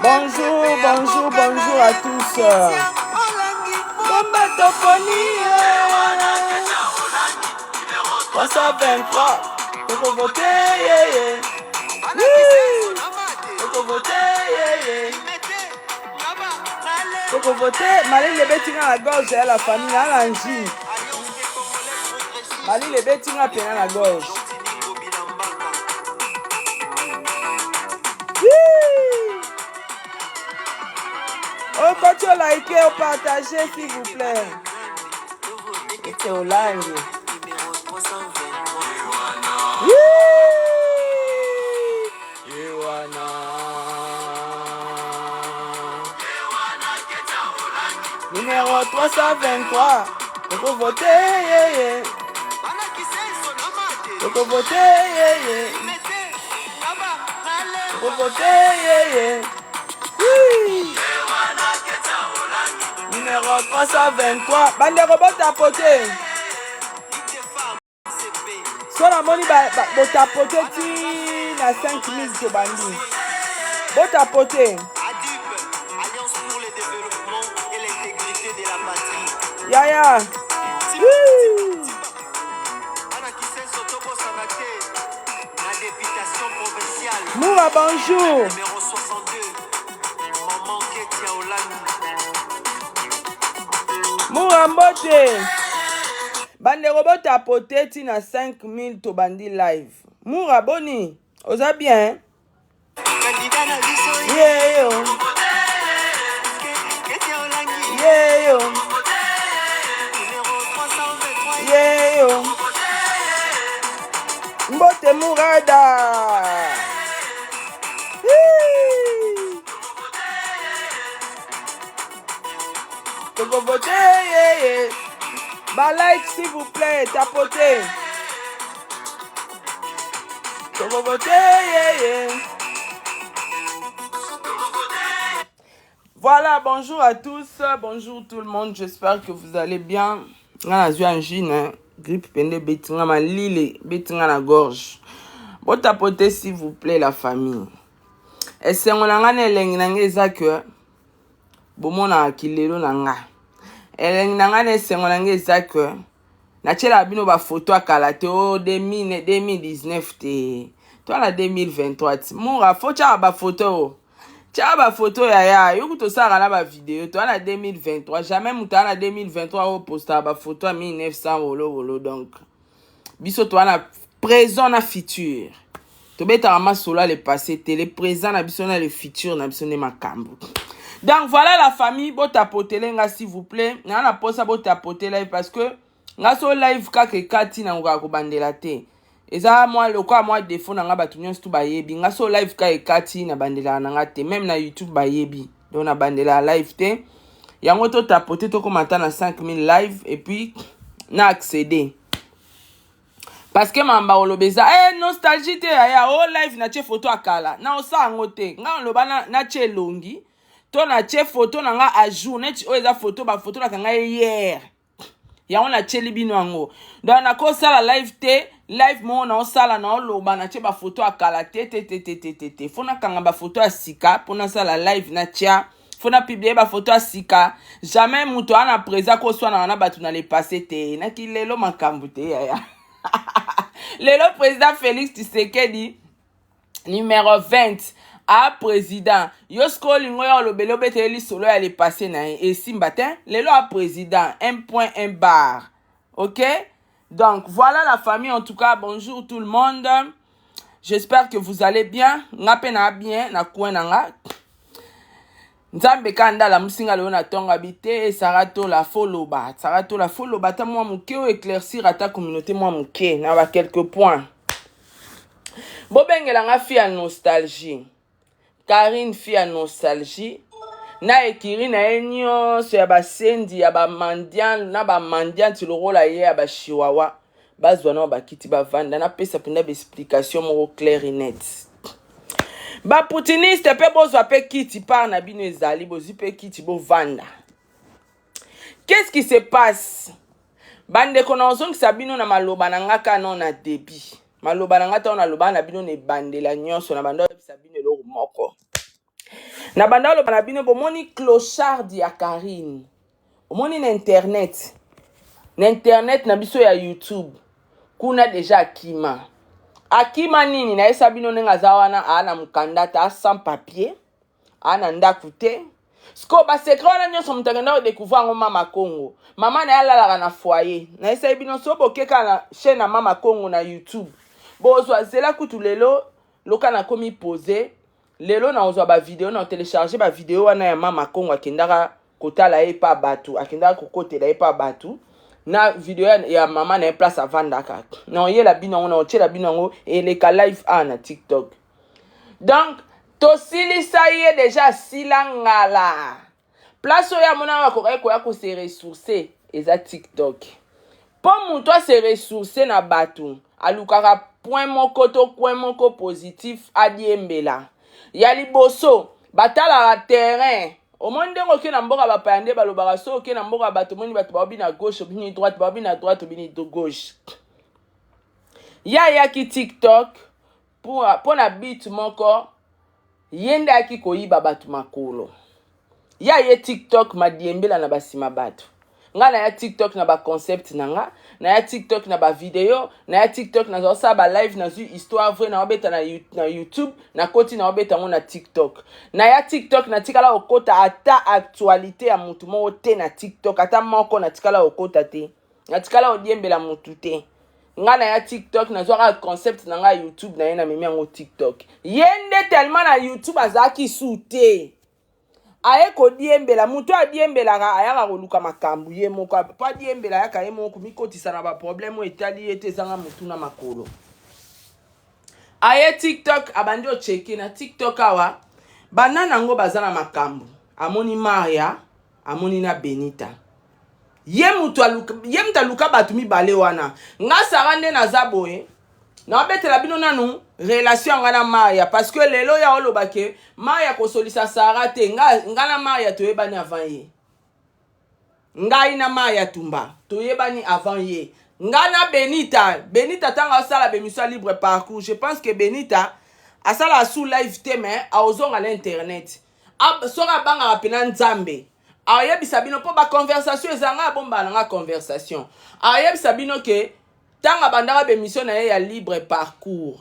Bonjour, bonjour, bonjour à tous. Bomba toponi 323 tokovote yeye tokovote yeye tokovote. Malili ebeti nga na gorge ya la famille na na angine. Malili ebeti nga pena na gorge. Okoti olike, opartage, s'il vous plaît. Ete olangi. Ewana. Numéro 323. Tokovote yeye. Tokovote yeye. Tokovote yeye. Oui. Numéro 323. Bandeko botapote. So namoni botapote ti na 5000 tobandi. Botapote. Yaya. Moura, bonjour. Moura mbote. Bandeko botapote ti na 5000 tobandi live. Moura boni, oza bien? Yeyo. Yeyo. Yeyo. Mbote Murada. Tokovote yeye. Ba like, s'il vous plaît, tapotez. Tokovote yeye. Voilà, bonjour à tous, bonjour tout le monde, j'espère que vous allez bien. Nga nazwi angine, hein. Grippe pende ebeti nga, malili ebeti nga na gorge. Botapote, s'il vous plaît, la famille. Esengo na nga na elengi na nga eza que bomonaka kilelo na nga. Elengi na nga na esengo na nga eza que natielaka bino bafoto ya kala te o 2019 te to na 2023 ti mura fo tiaka bafoto o tiaka bafoto yaya yoku tosalaka na bavideo toa na 2023. Jamais moto aa na 2023 oyo postaka bafoto ya 1900 wolowolo. Donc biso toa na présent na futur, tobetaka masolo ya le passé te, le présent na biso na le futur na biso nde makambo. Donc voilà, la famille, botapotele nga, s'il vous plaît. Nga na posa botapote live parce que nga so live kaka ekati na ngokaka kobandela te. Eza mwa lokola mwa défaut na nga. Bato nyonso tu bayebi nga, so live kaka ekati na bandelaka na nga te. Même na YouTube bayebi, donc na bandelaka live te. Yango totapote, tokóma ata na 5000 live et puis na accéder parce que mamba oloba eza nostalgie te yaya. O live natie photo ya kala na osala yango te. Nga oloba natie elongi to natie photo na nga à jour neti oyo eza photo, bafoto nakanga ye hier, yango natieli bino yango. Donc nakosala live te, live moko naosala naoloba natie bafoto ya kala te te te te te te te. Fo nakanga bafoto ya sika mpo nasala live, natia, fo na publie bafoto ya sika. Jamais moto aa na présent koswanaka na bato na le passé te. Naki lelo makambo te yaya. Lelo président Félix Tshisekedi numéro 20 a président. Yo sikoyo olingo ya olobeli, obeteli lisolo ya le passé na ye, esimba te. Lelo a président, un point un bar. Ok, donc voilà, la famille. En tout cas, bonjour tout le monde, j'espère que vous allez bien. Nga mpe na bien na coin na nga. Nzambe kaka nde alamusi nga lelo na ntongo abi te: Sara Tola, foloba, Sara Tola, foloba ata mwa moke oyo éclaircir ata communauté mwa moke na ba quelques points. Bobengela nga fille ya nostalgie, Karine fille ya nostalgie na ekiri na ye nyonso ya basendi ya bamandian na bamandianti lokola ye ya bachiwawa bazwa na bakiti bavanda. Napesa mpenza baexplication moko claire et net. Baputiniste mpe bozwa mpe kiti part na bino ezali, bozwi mpe kiti bovanda. Qu'est-ce qui se passe, bandeko? Na ozongisa bino na maloba na nga kano na début. Maloba na nga ntango nalobaka na bino na ebandela nyonso, na banda oyebisa bino eloko moko. Na banda oloba na bino, bomoni clochard ya Carine, omoni na internet, na internet na biso ya YouTube kuna deja akima. Akima nini? Nayesa bino ndenge aza wana, aa na mokanda te, sans papier, aa na ndako te. Sikoyo basecret wana nyonso, moto akenda kodécouvrir yango, Mama Kongo. Mama na ye alalaka na foyer. Nayesaki bino, so bokeka na chaîne ya Mama Kongo na YouTube, bozwa zela kutu lelo loka nakomi pose lelo, nakozwa bavideo, na télécharge bavideo wana ya Mama Kongo akendaka kotala ye pa bato, akendaka kokotela ye pa bato, na video ya mama na ye, place avandaka. Na oyela bino yango, na otiela bino yango, eleka live a na TikTok. Donc tosilisa ye deja, asila ngala. Place oyo amonaka akokaki koya kose ressource eza TikTok, mpo moto ase ressource na bato alukaka point moko to coin moko positif adiembela. Ya liboso, batalaka terrain. Omoni ndenge oke na mboka bapaya, nde balobaka so oke na mboka bato, omoni bato baobi na gauche, obini droite, baobi na droite, obini gauche. Ye ayaki TikTok mpo na but moko. Ye nde ayaki koyiba bato makolo. Ye aye TikTok madiembela na basima bato. Ngai naya TikTok na baconcept na nga, naya TikTok na bavideo, naya TikTok nazosala balive, nazwi histoire vrai, naobeta na YouTube, nakoti, naobeta yango na TikTok. Naya TikTok, natikala kokota ata actualité ya motu moko te na TikTok, ata moko natikala kokota te, natikala kodiembela motu te. Ngai naya TikTok, nazwaka concept na ngai YouTube na ye, namemi yango TikTok. Ye nde tellement na YouTube azalaki su te, aye kodiembela. Moto adiembelaka ayaka koluka makambo ye moko, mpo adiembela ayaka ye moko komikotisa na baproblème oyo etali ye te, ezanga motu na makolo. Aye TikTok, abandi ocheke na TikTok awa banani yango baza na makambo. Amoni Maria, amoni na Benita. Ye moto aluka bato mibale wana. Nga Sara nde naza boye, naobetela bino nanu relation ya nga na Maria, parce que lelo ya oloba ke Maria kosolisa Sara te. Nga na Maria toyebani avant ye. Ngai na Maria Tumba toyebani avant ye. Nga na Benita, Benita ntango asala bémission ya libre parcours, je pense que Benita asala sous live te, mais aozonga na internet. Soki abangaka mpena Nzambe, ayebisa bino, mpo baconversation eza, ngai abombaka na nga conversation, ayebisa bino ke ntango abandaka bémission na ye ya libre parcours,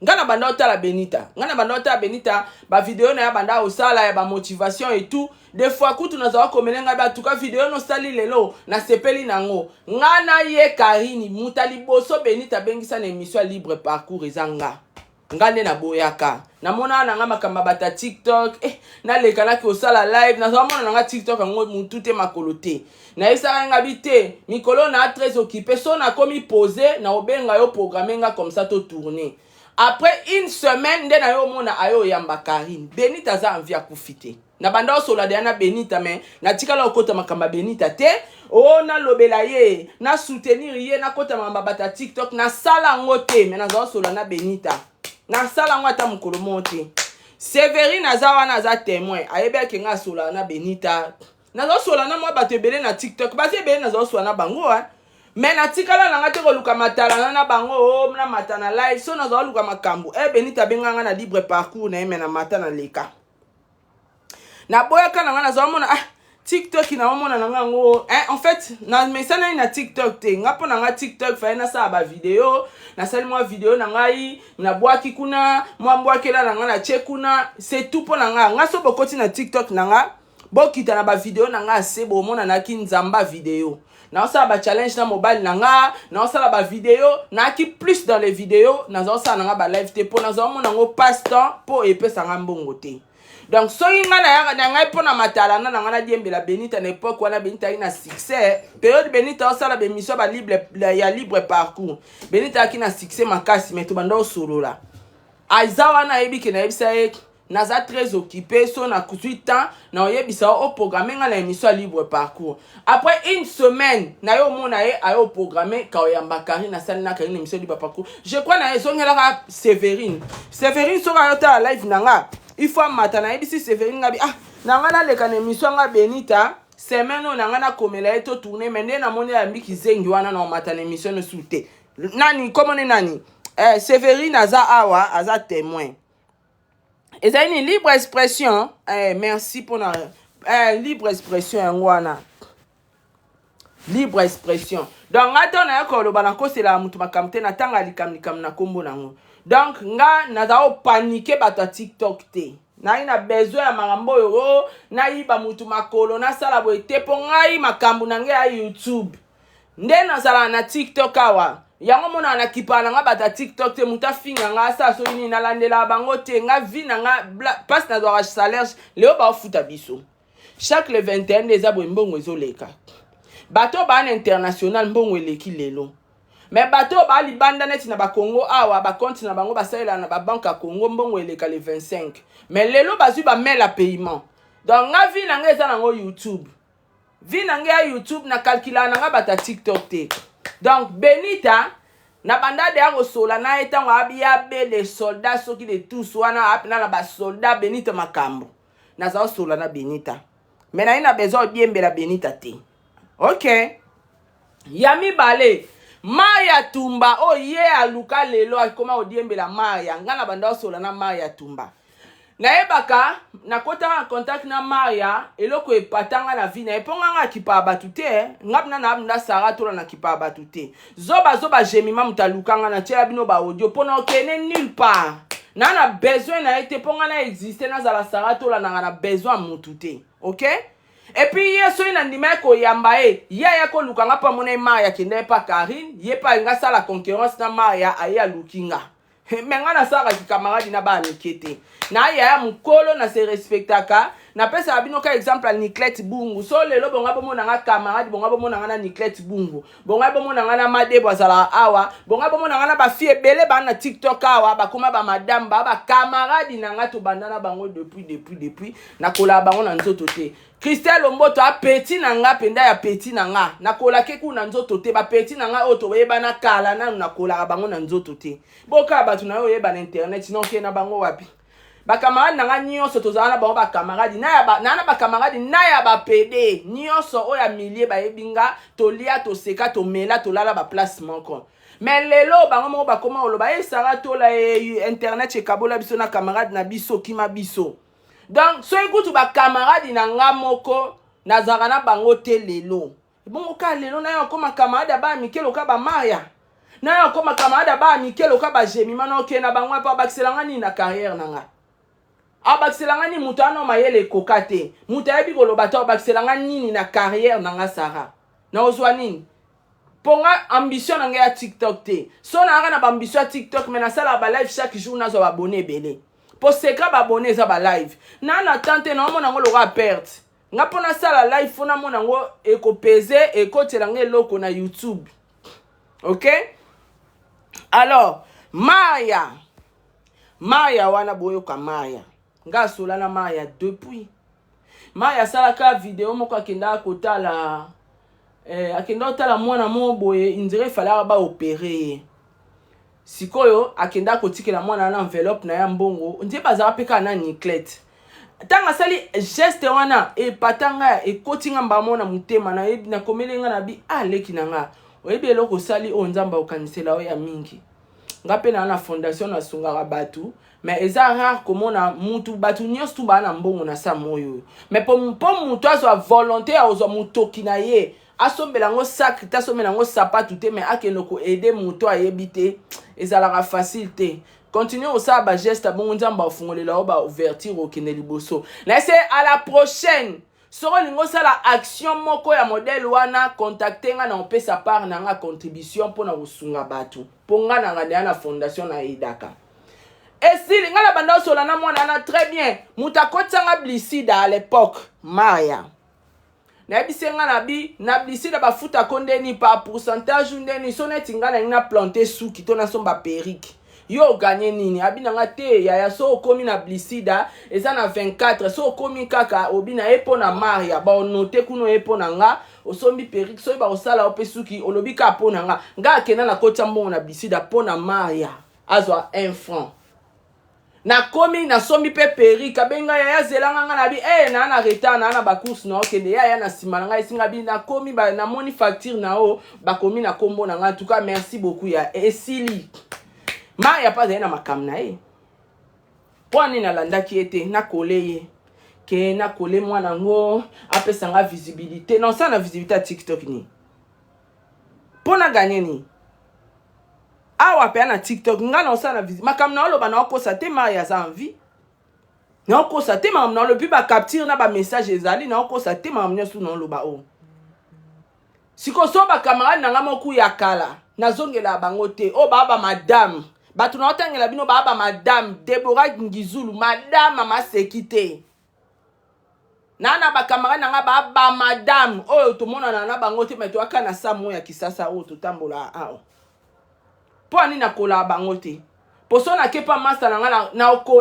ngai na banda otala Benita, ngai na banda otala Benita bavideo na ye, banda osala ya bamotivation et tout. Des fois kutu nazala komele ngai batuka video nosali lelo, nasepeli nango. Ngai na ye Karini, moto ya liboso Benita abengisa na émission ya libre parcours eza nga. Nga nde naboyaka, namonaka na nga makambo ya bato ya TikTok, nalekanaki kosala live, nazala mona na nga TikTok yango mutu te makolo te. Nayebisaka nga bi te, mikolo na très occupé, so nakomi pose na obenga yo, programme nga comme ça totourne. Après une semaine nde na yo omona ayo oyamba Karine. Benita aza envie akufi te. Na banda osola deya na Benita, me natikala okota makambo ya Benita te. O nalobela ye, na soutenir ye, nakota makambo ya bato ya TikTok, nasala yango te. Me nazala osola na Benita, nasala yango ata mokolo moko te. Severine aza wana, aza témoin, ayebi ake nga asolaka na Benita. Nazosola na mwa bato ebele na TikTok, baza ebele, nazosola na bango, me natikala na nga te koluka matalana na bango, o namata na live. So nazala luka makambo Benita abenganga na libre parcours na ye, me namata na leka, naboyaka na nga. Nazala ah, TikTok naomona na nga yango, en fait namesanani na TikTok te. Nga mpo na nga TikTok faye nasala bavideo, nasali mwa video na ngai, nabwaki kuna mwa mbwakela na nga, natie kuna, c'est tout. Mpo na nga, nga so bokoti na TikTok na nga, bokita na bavideo na nga ase, bomona nayaki nzamba video, naosala bachallenge na mobali na nga, naosala bavideo, nayaki plus dans les vidéos. Nazosala na nga balive te, mpo nazomona yango passe temps, mpo epesanga mbongo te. Donc soki ngai nayaka na ngai mpo na matalana na ngai, nadiembela Benita na époque wana Benita ayaki na succès, période Benita osala bémission balibre ya libre parcours, Benita ayaki na succès makasi. Mais tobanda osolola, aza wana, ayebi ke nayebisa ye naza très occupé, so nazwi temps na oyebisa yo, oprogramme ngai na émission ya libre parcours. Après une semaine na ye omona ye aye oprogramme kaoyamba Karine, asali na Karine émission libre parcours. Je crois na ye ezongelaka Séverine. Séverine soki ayotala live na nga, il faut amata. Nayebisi Séverine ngabi ah na ngai naleka na émission nga Benita semaine oyo, na ngai nakomela ye totourne. Me nde namoni ayambi kizengi wana, na omata na émission nosu te. Nani komone nani. Severine aza awa, aza témoin. Ezali ni libre expression. Merci mpona libre expression yango wana, libre expression. Donc nga ntango naya koloba, nakoselaka motu makambo te, natanga likambo likambo na nkombo nango. Donc nga naza kopaniquer bato ya TikTok te. Nayi na besoin ya makambo oyo o nayiba mutu makolo, nasala boye te, mpo ngai makambo na ngai ya YouTube nde nazalaka na TikTok awa. Yango monaka na kipala na nga bato ya TikTok te. Moto afinga nga, asala soki nini, nalandelaka bango te. Nga vie na nga mpasi, nazwaka salaire. Lelo baofuta biso chaque le 21 nde eza boye, mbongo ezoleka. Bato oyo baa na international, mbongo eleki lelo. Me bato oyo baa libanda neti na bakongo awa, bacompte na bango basalelaka na babanque ya Congo, mbongo eleka le 25. Mais lelo bazwi bamail ya paiement. Donc nga vie na nga eza nango YouTube, vie na ngai ya YouTube, nakalkulaka na nga bato ya TikTok te. Donc Benita, na banda deya kosola na ye ntango abi ya be le soldat, soki de tous wana apena na basoldat. Benita makambo naza kosola na Benita, me naye na besoin odiembela Benita te. Ok, ya mibale, Maya Tumba oyo ye aluka lelo akoma kodiembela Maya. Ngai na banda kosola na Maya Tumba, nayebaka nakotaka na contact na Maria. Eloko epatanga na vie na ye, mpo nga nga akipaka bato te. Nga mpena na nda Sara Tola, nakipaka bato te. Zoba zoba Jemima, moto alukanga, natiela bino baaudio mpo na okende nulle part. Na besoin na ye te, mpo nga na existe, nazala Sara Tola nanga na besoin ya mutu te. Ok, et puis ye soki na ndima ye koyamba ye, ye aya koluka nga mpo amona ye. Maria akenda ye mpa Karine, ye mpe alinga asala concurrence na Maria, aye aluki nga. Me nga nasalaka kikamaradi na bana mike te, na yaya mokolo na se respectaka. Napesaka bino ka exemple ya Niclete Bungu. So lelo bonga bomona nga camarade, bonga bomona nga na Niclete Bungu, bonga bomona nga na Madebo azalaka awa, bonga bomona nga na bafille ebele baa na TikTok awa, bakoma bamadame, baa bakamaradi na nga. Tobanda na bango depuis depuis depuis, nakolaka bango na nzoto te. Christelle Lomboto apeti na nga mpenza, ya peti na nga, nakolaki kuna nzoto te. Bapeti na nga oyo toyebana kala, nanu nakolaka bango na nzoto te. Bokala bato na yo oyeba na internet, noke na bango wapi? Bakamaradi na nga nyonso tozala na bango, bakamaradi naa na bakamaradi na ya bapede nyonso oyo ya milie, bayebi nga. Tolia, toseka, tomela, tolala baplace moko. Me lelo bango moko bakoma koloba: "E Sara Tola e, internet ekabola biso na camarade na biso, kima biso." Donc soki kutu bakamaradi na nga moko nazalaka na bango te lelo, ebongo ka lelo nayo akóma camarade ya bana mike loka bamaria, nayo akóma camarade ya bana mike loka bajemima, na okende na bango mpo abakisela nga nini na carrière na nga? Abakisela nga nini? Moto ana mayele ekoka te, moto ayebi koloba te, abakisela nga nini na carrière na nga? Sara, naozwa nini? Mpo nga ambition na ngai ya TikTok te. So nayaka na baambition ya TikTok, me nasalaka balive chaque jour, nazwa baabonnés ebele, mpo secret baabonnés eza balive. Na temps te, naomona yango lokola perte. Nga mpo nasala live, fo namona yango ekopese, ekotela nga eloko na YouTube. Ok, alors Maria, Maria wana boyoka Maria, nga asola na Maria depuis Maria asalaka video moko, akendaka kotala akenda kotala mwana moko boye, indire efalaka baopérer ye. Sikoyo akenda kotikela mwana na enveloppe na ya mbongo, nde bazalaka mpe kaka na Niclete. Ntango asali geste wana, epata ngai, ekoti nga mbamo na motema. Nakomeli nga na bi aleki na nga: "Oyebi eloko osali oyo, Nzambe akokanisela oyo ya mingi." Nga mpe naa na fondation, nasungaka bato, mais eza rare komona mutu. Bato nyonso tu baa na mbongo na sa moi oyo, mais mpo mutu azwa volonté ya kozwa motoki na ye, asombela yango sac te, asombela yango sapatu te, mais akende koaider moto ayebi te, ezalaka facile te. Continue kosala bageste bongo, Nzambe afungolela yo baouverture, okende liboso. Nase à la prochaine. Soki olingi osala action moko ya modèle wana, contacte nga na opesa part na nga contribution mpona kosunga bato, mpo nga na nga deya na fondation nayedaka. Esili nga na banda osola na mwana wana très bien. Moto akotisanga Blisida à l'époque, Maria. Nayebisi nga na bi na Blisida bafutako ndeni par pourcentage ndeni. So neti nga nalingi na plante suki to nasomba perruque, yo oganye nini? Abi na nga te, yaya, so okomi na Blisida eza na 24, so okomi kaka obi na ye mpo na Maria, baonote kuna oye mpo na nga, osombi perruque, soki bakosala yo mpe suki, olobi kaka mpo na nga. Nga akenda nakotia mbongo na Blisida mpo na Maria azwa 1 franc. Nakomi, nasombi mpe perruque, abenga: "Yaya, zelanga." Nga na bi naa na retard, naa na bacourse na okende. Yaya na nsima na ngai esinga bi nakomi, namoni facture na o bakomi na nkombo na ngai. En tout cas, merci beaucoup ya esili. Maya mpe azali na makambo na ye. Mpo nini nalandaki ye te? Nakole ye ke nakole mwana yango apesa nga visibilité. Na osala na visibilité ya TikTok nini? Mpo na ganye nini awa mpe na TikTok? Nga na osala na makambo na oloba, na okosa te. Maya aza en vie, naokosa te. Makambo na olobi, bacapture na bamessage ezali, naokosa te. Makambo nyonso naoloba oyo sikoyo, so bacamarade na nga moko ya kala, nazongela bango te. Oyo baa bamadame, bato naotangela bino baa bamadame Debora Ngizulu, madame amaseki te. Na bacamarade na nga baa bamadame oyo tomonana na bango te, me toyaka na sa mo ya Kisasa oyo totambola awa. Mpo ani nakolaa bango te? Poso nakepa masta na nga,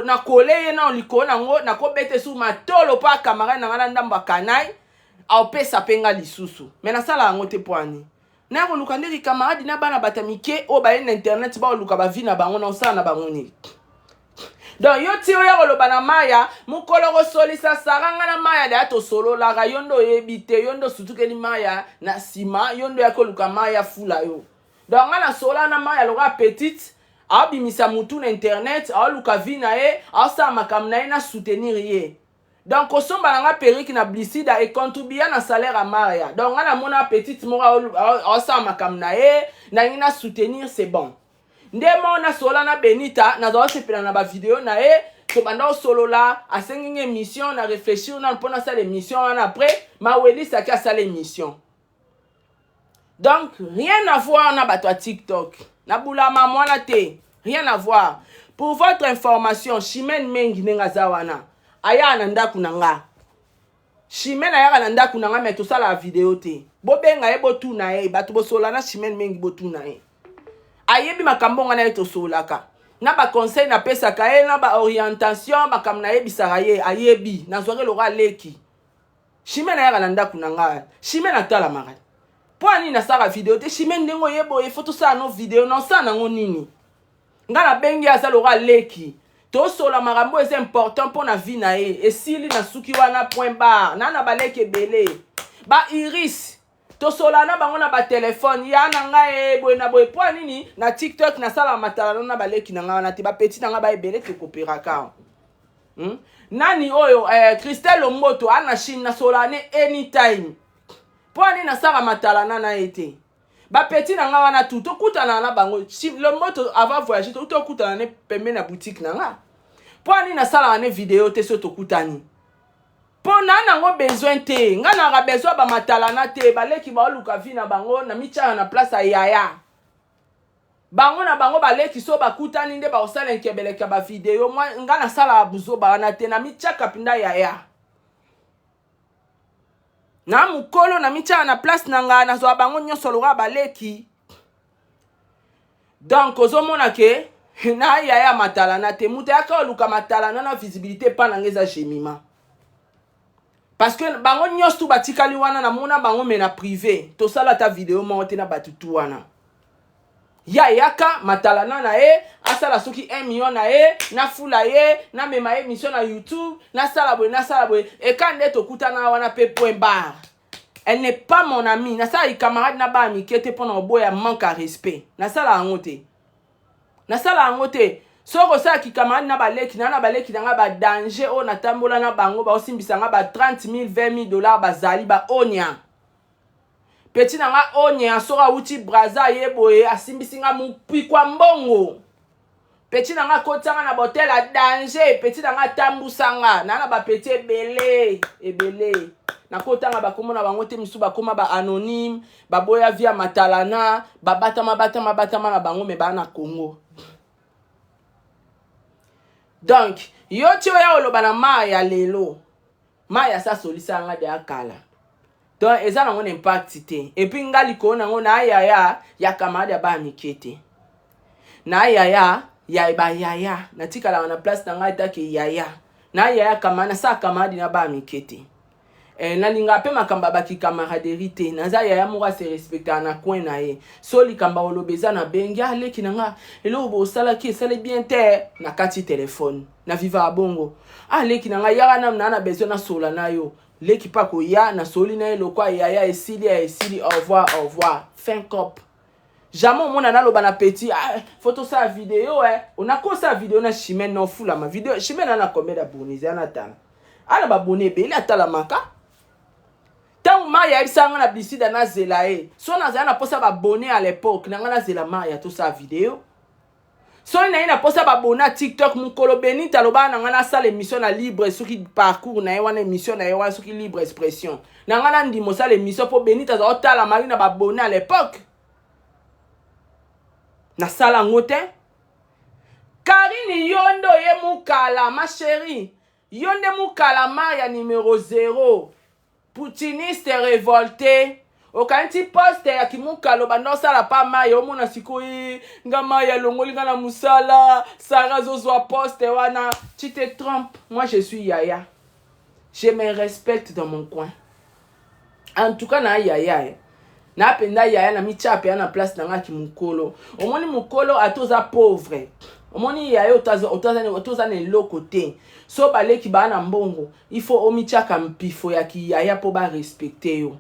nakole ye na likolo nango, nakobeta esu matolo mpo acamarade na nga na ndambo ya kanai aopesa mpe nga lisusu. Me nasala yango te. Mpo ani naya koluka ndeki camarade na bana bato ya mike oyo baye na internet, baoluka bavie na bango, na osala na bango nini? Donc yo ti oya koloba na Maya mokolo kosolisa Sara, nga na Maya daya tosololaka. Yo nde oyebi te, yo nde osutukeli Maya na nsima, yo nde oyaki koluka Maya fula yo. Donc nga nasola na Maya lokola petite aobimisa mutu na internet, aoluka vie na ye, aosala makambo na ye, na soutenir ye. Donc kosomba na nga perruque na Blisida econtribua na salaire ya Maya. Donc nga namona petite moko aosala makambo na ye, nangi na soutenir, c'est bon. Nde mo nasola na Benita, nazala osepela na bavideo na ye. Tobanda osolola, asengi nga émission, na réfléchir nanu mpo nasala émission wana. Après mawelisaki asala émission. Donc rien à voir na bato ya TikTok, nabulama mwana te, rien à voir. Pour votre information, Chimene Mengi, ndenge aza wana, ayaka na ndako na nga. Chimene ayaka na ndako na nga, me tosalaka video te. Bobenga ye, botuna ye. Bato bosola na Chimene Mengi, botuna ye, ayebi makambo nga na ye tosololaka, na baconseil napesaka ye, na baorientation, makambo nayebisaka ye, ayebi. Nazwaki eloko aleki. Chimene ayaka na ndako na ngai. Chimene atalamaka. Mpo anini nasalaka video te? Chimene, ndenge oyeba oye, fo tosala no video. Na osala nango nini? Ngai nabengi, aza lokola aleki, tosola makambo eza important mpo na vie na ye. Esili na suki wana, point barre. Na baleki ebele, ba Iris, tosola na bango na batelefone ya na ngai e boye na boye. Mpo nini na TikTok nasalaka matalano na baleki na ngai wana te? Bapeti na ngai baebele, tokoperaka. Nani oyo Christelle Lomboto ana Chine, nasola ne anytime. Mpo ani nasalaka matalana na ye te? Bapeti na ngai wana tu tokutana na bango. Lomboto, avant voyage, tokutana ne pembeni na boutique na nga. Mpo ani nasalaka ne video te? So tokutani, mpo na nango besoin te. Ngai naka besoin bamatalana te. Baleki baoluka vie na bango, na mitiaka na place ya yaya bango na bango. Baleki so bakutani nde bakosala nkebeleke ya bavideo. Ngai nasalaka buzoba wana te. Na mitiaka mpenza yaya na mokolo, na mitiaka na place na ngai, nazwa bango nyonso lokola baleki. Donc ozomona ke na yaya matalana te. Moto ayaka oluka matalana na visibilité epa na ngai eza Gemima, parce que bango nyonso tu batikali wana, namona bango me na privé, tosala ata video moko te na bato tu wana. Ye ayaka matalana na ye, asala soki 1 million na ye, nafula ye, namema ye mission na YouTube, nasala boye, nasala boye. Eka nde tokutana wana mpe, point barre. Elle n'est pas mon ami. Nasala camarade na bana mike te mpona koboya manque ya respect. Nasala yango te, nasala yango te. Soki osalaki camarade na baleki na baleki na nga badanger oyo natambola na bango, baosimbisa nga ba 30 000, 20 000 dollars, bazali baonia petit na nga onia. Soki awuti Braza, ye boye asimbisi nga mopikwa mbongo. Petit na nga akotisanga na bahotel ya danger. Petit na nga atambusanga na bapeti ebele ebele. Nakotanga bakombo na bango te. Misusu bakóma baanonyme, baboya via matalana, babatama batama batama na bango, me baa na Congo. Donc yo ti oya oloba na mai ya lelo, mai asa asolisa nga deya kala. Donc eza nango na impact te. Et puis nga likolo nango na yaya ya camarade ya bana mike te, na yaya ya bayaya, natikalaka na place na ngai etake yaya na yaya camarade. Nasala camarade na bana mike te. Nalingaka mpe makambo ya bakikamaraderie te. Naza yaya moko ase respectaka na coin na ye. So likambo oloba eza na bengi aleki na nga, eloko bosalaki esali bien te, na kati telefone na vivaka bongo. Aleki na nga, yaka nanu, naa na besoin nasola na yo. Leki mpe akoya, nasoli na ye lokwa yaya, esili ya esili, au revoir, au revoir, fin cop. Jamais omona naloba na petit, ah, faut tosala video, eh. Onakosala video na Chimene na ofulama video. Chimene ana combien d'abonnés? Ana tala, ana babone ebele, atalamaka. Ntango Maria ayebisaka nga na bisida, nazela ye. So nazala na mposa babone à l'époque na nga, nazela Maria tosala video. Soki naye na mposa babone ya TikTok, mokolo Benite alobaka na ngai nasala émission na libre, soki parcours na ye wana, émission na ye wana, soki libre expression na ngai, nandima osala émission, mpo Benite aza otala mari na babone à l'époque. Nasala yango te. Karine, yo nde oye mokala, ma chérie, yo nde mokala Maria numéro 0, poutiniste révolté. Okanisi poste ya kimukalo banda osala pa mai, omona sikoyo nga mai alongoli nga na mosala, Sara azozwa poste wana. Tu te trompes. Moi, je suis yaya, je me respecte dans mon coin. En tout cas na yaya, eh. Na mpenza yaya na mitia mpenza na place na nga kimokolo. Omoni mokolo, ata oza pauvre, omoni yaya, otoza na eloko te, so baleki baa na mbongo, il faut omitiaka mpifo ya kiyaya mpo barespecte yo.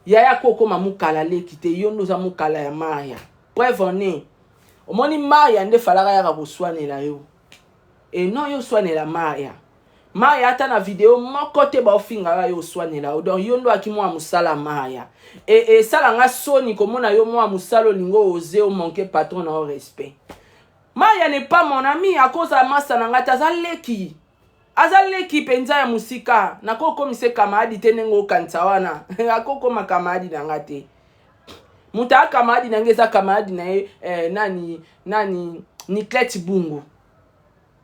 Yaya ko okóma mokala leki te, yo nde oza mokala ya Maria. Preuve en est, omoni Maria nde falaka yaka koswanela yo e non, yo oswanela Maria. Maria ata na video moko te baofinga yo, yo oswanela yo. Donc yo ndo aki mwa mosala Maria. E esalanga soni komona yo mwa mosala, olingo oze omanke patron na yo respect. Maria n'est pas mon ami, akozala masa na ngai te, aza leki, aza leki mpenza ya mosika. Nakokomisa camarade te ndenge okanisa wana, akokoma camarade na nga te. Moto aya camarade na ngai eza camarade na ye, eh, nani nani, Niclete Bungu.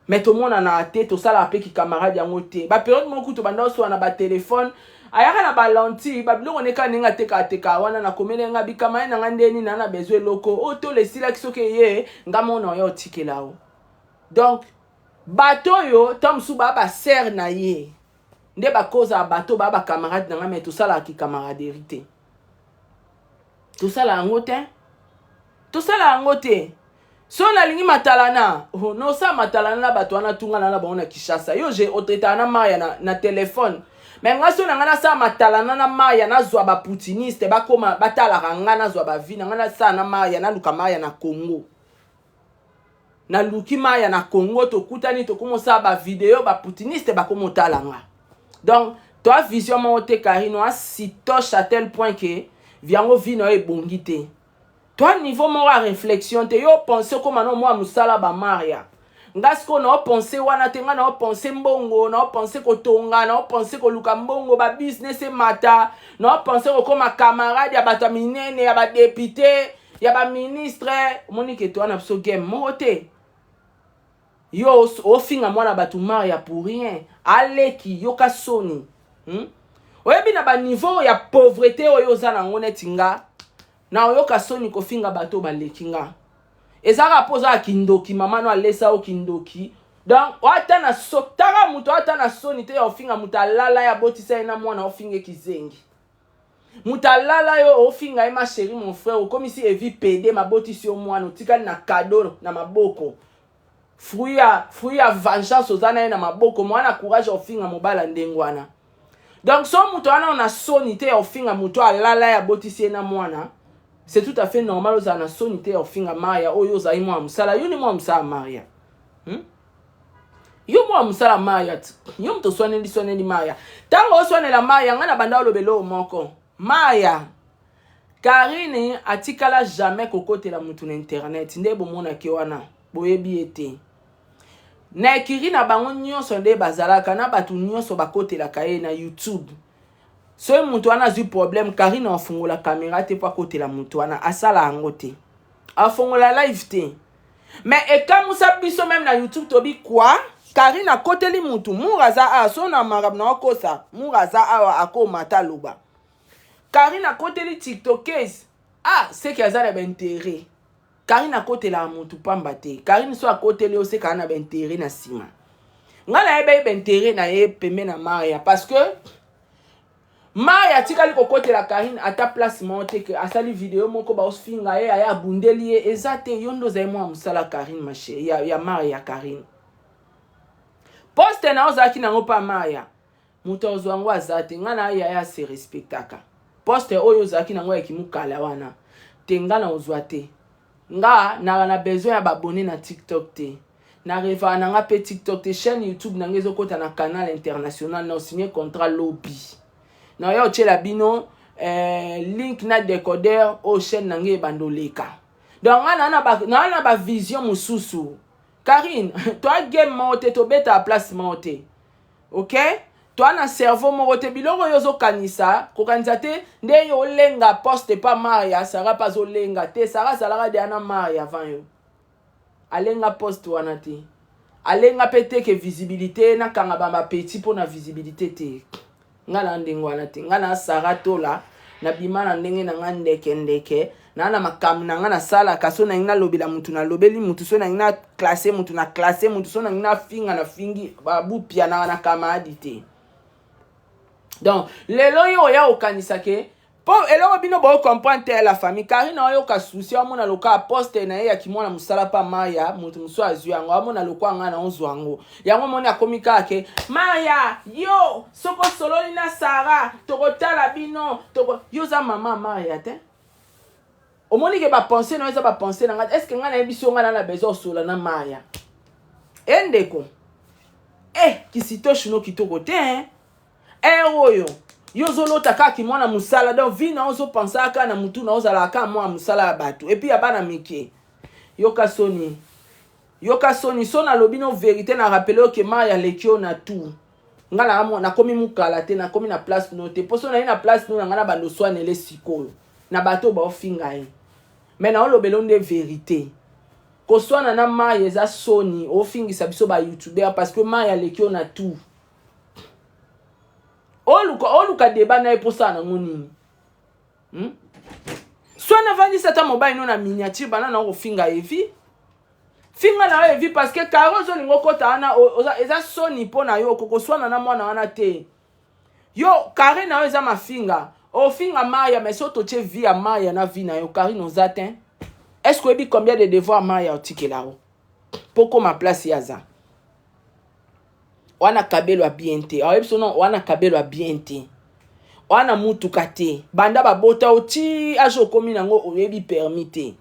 Me tomonana te, tosalaka mpe kicamarade yango te. Baperiode moko kutu banda osola na batelefone, ayaka na balentille, babiloko neka ndenge atekateka wana. Nakomeli nga bikamaye na nga ndeni na besoin eloko oyo tola esilaki, soki eye nga mona oya otikela o. Donc bato oyo ntango mosusu baa basere na ye nde bakozala bato baa bacamarade na nga, me tosalaka kicamaraderie te, tosala yango te, tosala yango te. So nalingi matalana, oh, nosala matalana na bato wana, tungana na bango na Kinshasa. Yo je otraitaka na Maya na telefone, me nga so na ngai nasala matalana na Maya, nazwa baputiniste bakoma batalaka nga, nazwa bavi na ngai, nasala na Maya, naluka Maya na Congo, naluki Maya na Congo, tokutani, tokomosala bavideo, baputiniste bakomotala nga. Donc toa vision moko te. Karine asitoche à tel point ke yango vi na yo ebongi te. Toa niveau moko ya réflexion te. Yo pense okóma na mwa mosala bamaria, nga sikoyo naopense wana te. Nga naopense mbongo, naopense kotonga, naopense koluka mbongo, babusiness emata, naopense kokóma camarade ya bato ya minene, ya badéputé, ya baministre. Omoni ke toa na biso game moko te. Yo ofinga mwana bato Maria pour rien, aleki, yoka soni, Oyebi na baniveau ya pauvreté oyo oza nango, neti nga na oyoka soni kofinga bato baleki nga, ezalaka mpo oza ya kindoki, mama no alesa yo kindoki. Donc ata na so taka moto ata na soni te ya ofinga moto alala ye, abotisa ye na mwana, ofinga kizengi. Moto alala yo, ofinga ye. Ma chérie, mon frère, okomisi evi pede, mabotisi yo mwana, otikali na cadeau na maboko, fruit ya vengeance oza na ye na maboko. Mwana courage ofinga mobala ndenge wana. Donc so moto wana na soni te ya ofinga moto alala ye, abotisi ye na mwana, c'est tout à fait normal ozala na soni te ya ofinga Maria oyo ozali mwana mosala. Yo ni mwana mosala Maria, Yo mwana mosala Maria ti yo moto oswaneli, swaneli Maria. Ntango oswanela Maria, ngai na banda olobela oyo moko Maria. Karine atikala jamais kokotela motu na internet nde bomonaki wana, boyebi ye te. Na ekiri na bango nyonso nde bazalaka na bato nyonso bakotelaka ye na YouTube. Soki moto wana azwi problème, Karine afungola caméra te mpo akotela moto wana, asala yango te, afongola live te. Mais ekamusa biso même na YouTube, tobi kwa Karine akoteli mutu. Mur aza awa, so na makambo na okosa, mur aza awa, akomata aloba Karine akoteli tiktokese. Ah, seke aza na baintérêt. Karine akotelaka motu pamba te. Karine so akoteli yo, seke aza na baintérêt na nsima. Ngai nayeba ye baintérêt na ye pembe na Maria, parce que Maria atikali kokotela Karine ata place moko te ke asali video moko, baofinga ye, aye abundeli ye, eza te. Yo nde ozali mwana mosala Karine mashe ya Maria. Karine, poste na ozalaki nango mpa Maria, moto azwa yango aza te. Ngai na yaya ase respectaka. Poste oyo ozalaki nango ya kimokala wana, Te, nga na ozwa te. Nga naka na besoin ya ba abonné na TikTok te. Na revaka na nga mpe TikTok te. Chaîne YouTube na nga ezokota na canal international, na osigné contrat lobi. Na oya otiela bino link na décodeur oyo chaîne na nga ebanda oleka. Donc nga naa na ba vision mosusu. Karine, toa game moko te, tobeta place moko te, ok? Toa na cerveau moko te. Biloko oyo ozokanisa, kokanisa te nde yo olenga poste pa Maria. Sara mpe azolenga te. Sara azalaka deya na Maria avant yo. Alenga poste wana te, alenga mpe te ke visibilité nakanga bamapeti mpo na visibilité te. Nga na ndenge wana te. Nga na Sara Tola, nabima na ndenge na nga ndeke ndeke. Naa na makambo na nga nasalaka. So nangi nalobela mutu, nalobeli mutu. So nangi na classe mutu, na classe mutu. So nangi nafinga, nafingi. Babupia nanga na kamaradi te. Donc lelo oyo oya kokanisa ke mpo eloko bino bocomprendre te, la famille. Karine aoyoka souci, amona lokola poste na ye ya kimwana mosala mpa Maya, moto mosusu azwi yango. Amona lokola ngai na ozwa yango. Yango omoni akomi kaka ke Maya, yo soki osololi na Sara, tokotala bino toko. Yo oza mama Maya te. Omoni ke bapense na yo eza bapense na ngai. Est ce que ngai nayebi so ngai na na besoin osola na Maya? E ndeko, e kisitoshi no kitoko te, hein? Ere oyo yo ozolota kaka kimwana mosala, donc vie na yo ozopensa kaka na mutu na ozalaka kaka mwana mosala ya bato et puis ya bana mike. Yoka soni, yoka soni. So nalobi no vérité, na rappeler yo ke Maya aleki yo na tout. Nga nakomi mokala te, nakomi na place no te. Mpo so naye na place no na ngai na bando oswanele sikoyo na bato oyo baofinga ye, mais naolobela nde vérité. Koswana na Maya eza soni. Ofingisa biso bayoutubeur parce que Maya aleki yo na tout. Oluka, oluka débat na ye mposala nango nini, So navandisi ata mobali no na miniature, bana na kofinga Evi. Finga na yo Evi, parce que karo ozolinga okota wana eza soni mpo na yo. Okokoswana na mwana wana te. Yo kare na yo eza mafinga, ofinga Maya, mais so totie vie ya Maya na vie na yo, Karine, oza te. Est ce que oyebi combien de devoir Maya otikela yo mpo koma place ye aza wana? Kabelo ya bien te. Aoyebi so non, wana kabelo ya bien te, wana mutuka te. Banda babota oti age okomi nango, oyebi permis te.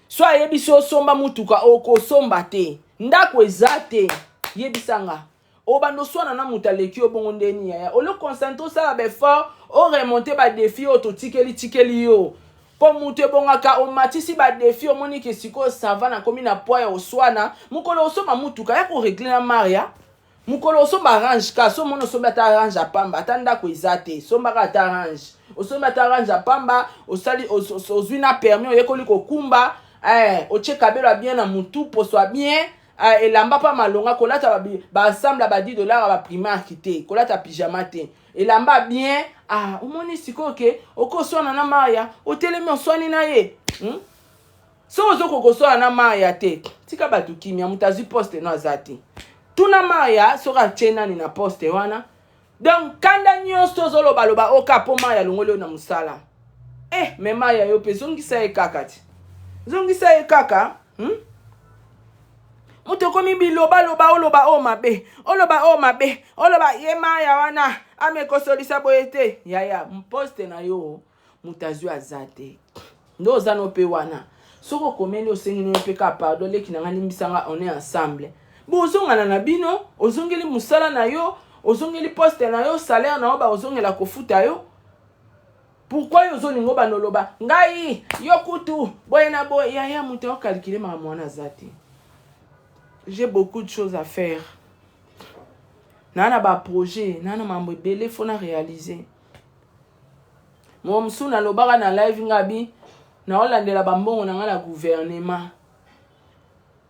So ayebi so osomba mutuka, okosomba te. Ndako eza te. Yebisanga, obanda oswana na moto aleki yo bongo ndeni? Yaya, olo concentre, osala baeffort, oremonte badéfis oyo totikeli tikeli yo. Mpo moto ebongaka omatisi badéfis, omoni ke sikoyo ça va, nakomi na poids ya oswana. Mokolo osomba mutuka ya korégler na Maria, mokolo osomba Range ka so omoni osombi ata Range ya pamba, ata ndako eza te, sombaka ata Range. Osombi ata Range ya pamba, osali, ozwi na permis, oyekoli kokumba, otie kabelo ya bien na mutu, poso ya bien, elamba mpa malonga. Kolata baensemble ya ba 10 $ ya baPrimark te, kolata pyjama te, elamba bien. Ah, omoni sikoyo ke okoswana na Maya, otelemi, oswani na ye, Soki ozokoka koswana na Maya te, tika bato kimia. Moto azwi poste no aza te. Tuna Maya soki atie nani na poste wana. Donc kanda nyonso ozolobaloba oka mpo Maya alongoli oyo na mosala. Mais Maya, yo mpe zongisa ye kaka ti, zongisa ye kaka, Moto okomi bilobaloba, oloba oyo mabe, oloba oyo mabe, oloba ye Maya wana amekosolisa boye te. Yaya, poste na yo moto azwi aza te. Nde oza no mpe wana. Soki okomeli, osengi no mpe kaka pardon: leki na nga, limbisanga, on est ensemble. Bozongana na bino, ozongeli mosala na yo, ozongeli poste na yo, salaire na yo baozongela kofuta yo. Pourquoi yo ozolinga obanda oloba ngai yo kutu boye na boye? Yaya, moto aocalculer makambo wana aza te. J'ai beaucoup de choses à faire. Naa na baprojet, naa na mambo ebele fo na réaliser. Mo mosusu nalobaka na live, nga bi naolandela bambongo na ngai na gouvernement.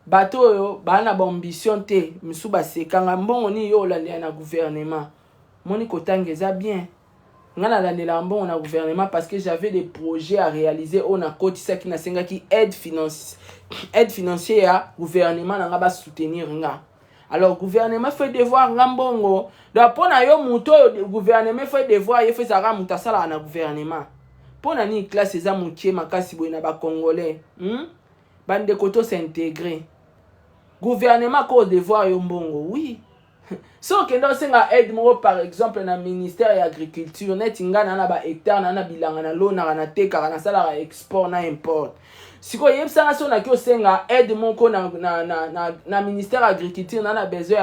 Bato oyo baa na baambition te, misusu basekanga: mbongo nini yo olandela na gouvernement? Moni kotanga eza bien. Ngai nalandelaka mbongo na gouvernement parce que j'avais des projets à réaliser oyo nakotisaki, nasengaki aide financier ya gouvernement na nga, basoutenir nga. Alors gouvernement fait devoir nga mbongo. Donc mpo na yo, moto oyo gouvernement fait devoir ye, fo ezalaka moto asalaka na gouvernement. Mpo na nini classe eza mokie makasi boye na bacongolais, Bandeko, tos'intégrer. Gouvernement ko devoir yo mbongo, oui. Soki okenda osenga aide moko par exemple na ministère ya agriculture, neti ngai naa na bahectare, naa na bilanga, nalonaka, natekaka, nasalaka export na import. Sikoyo yebisanga, soki naki osenga aide moko na ministère ya agriculture, naa na besoin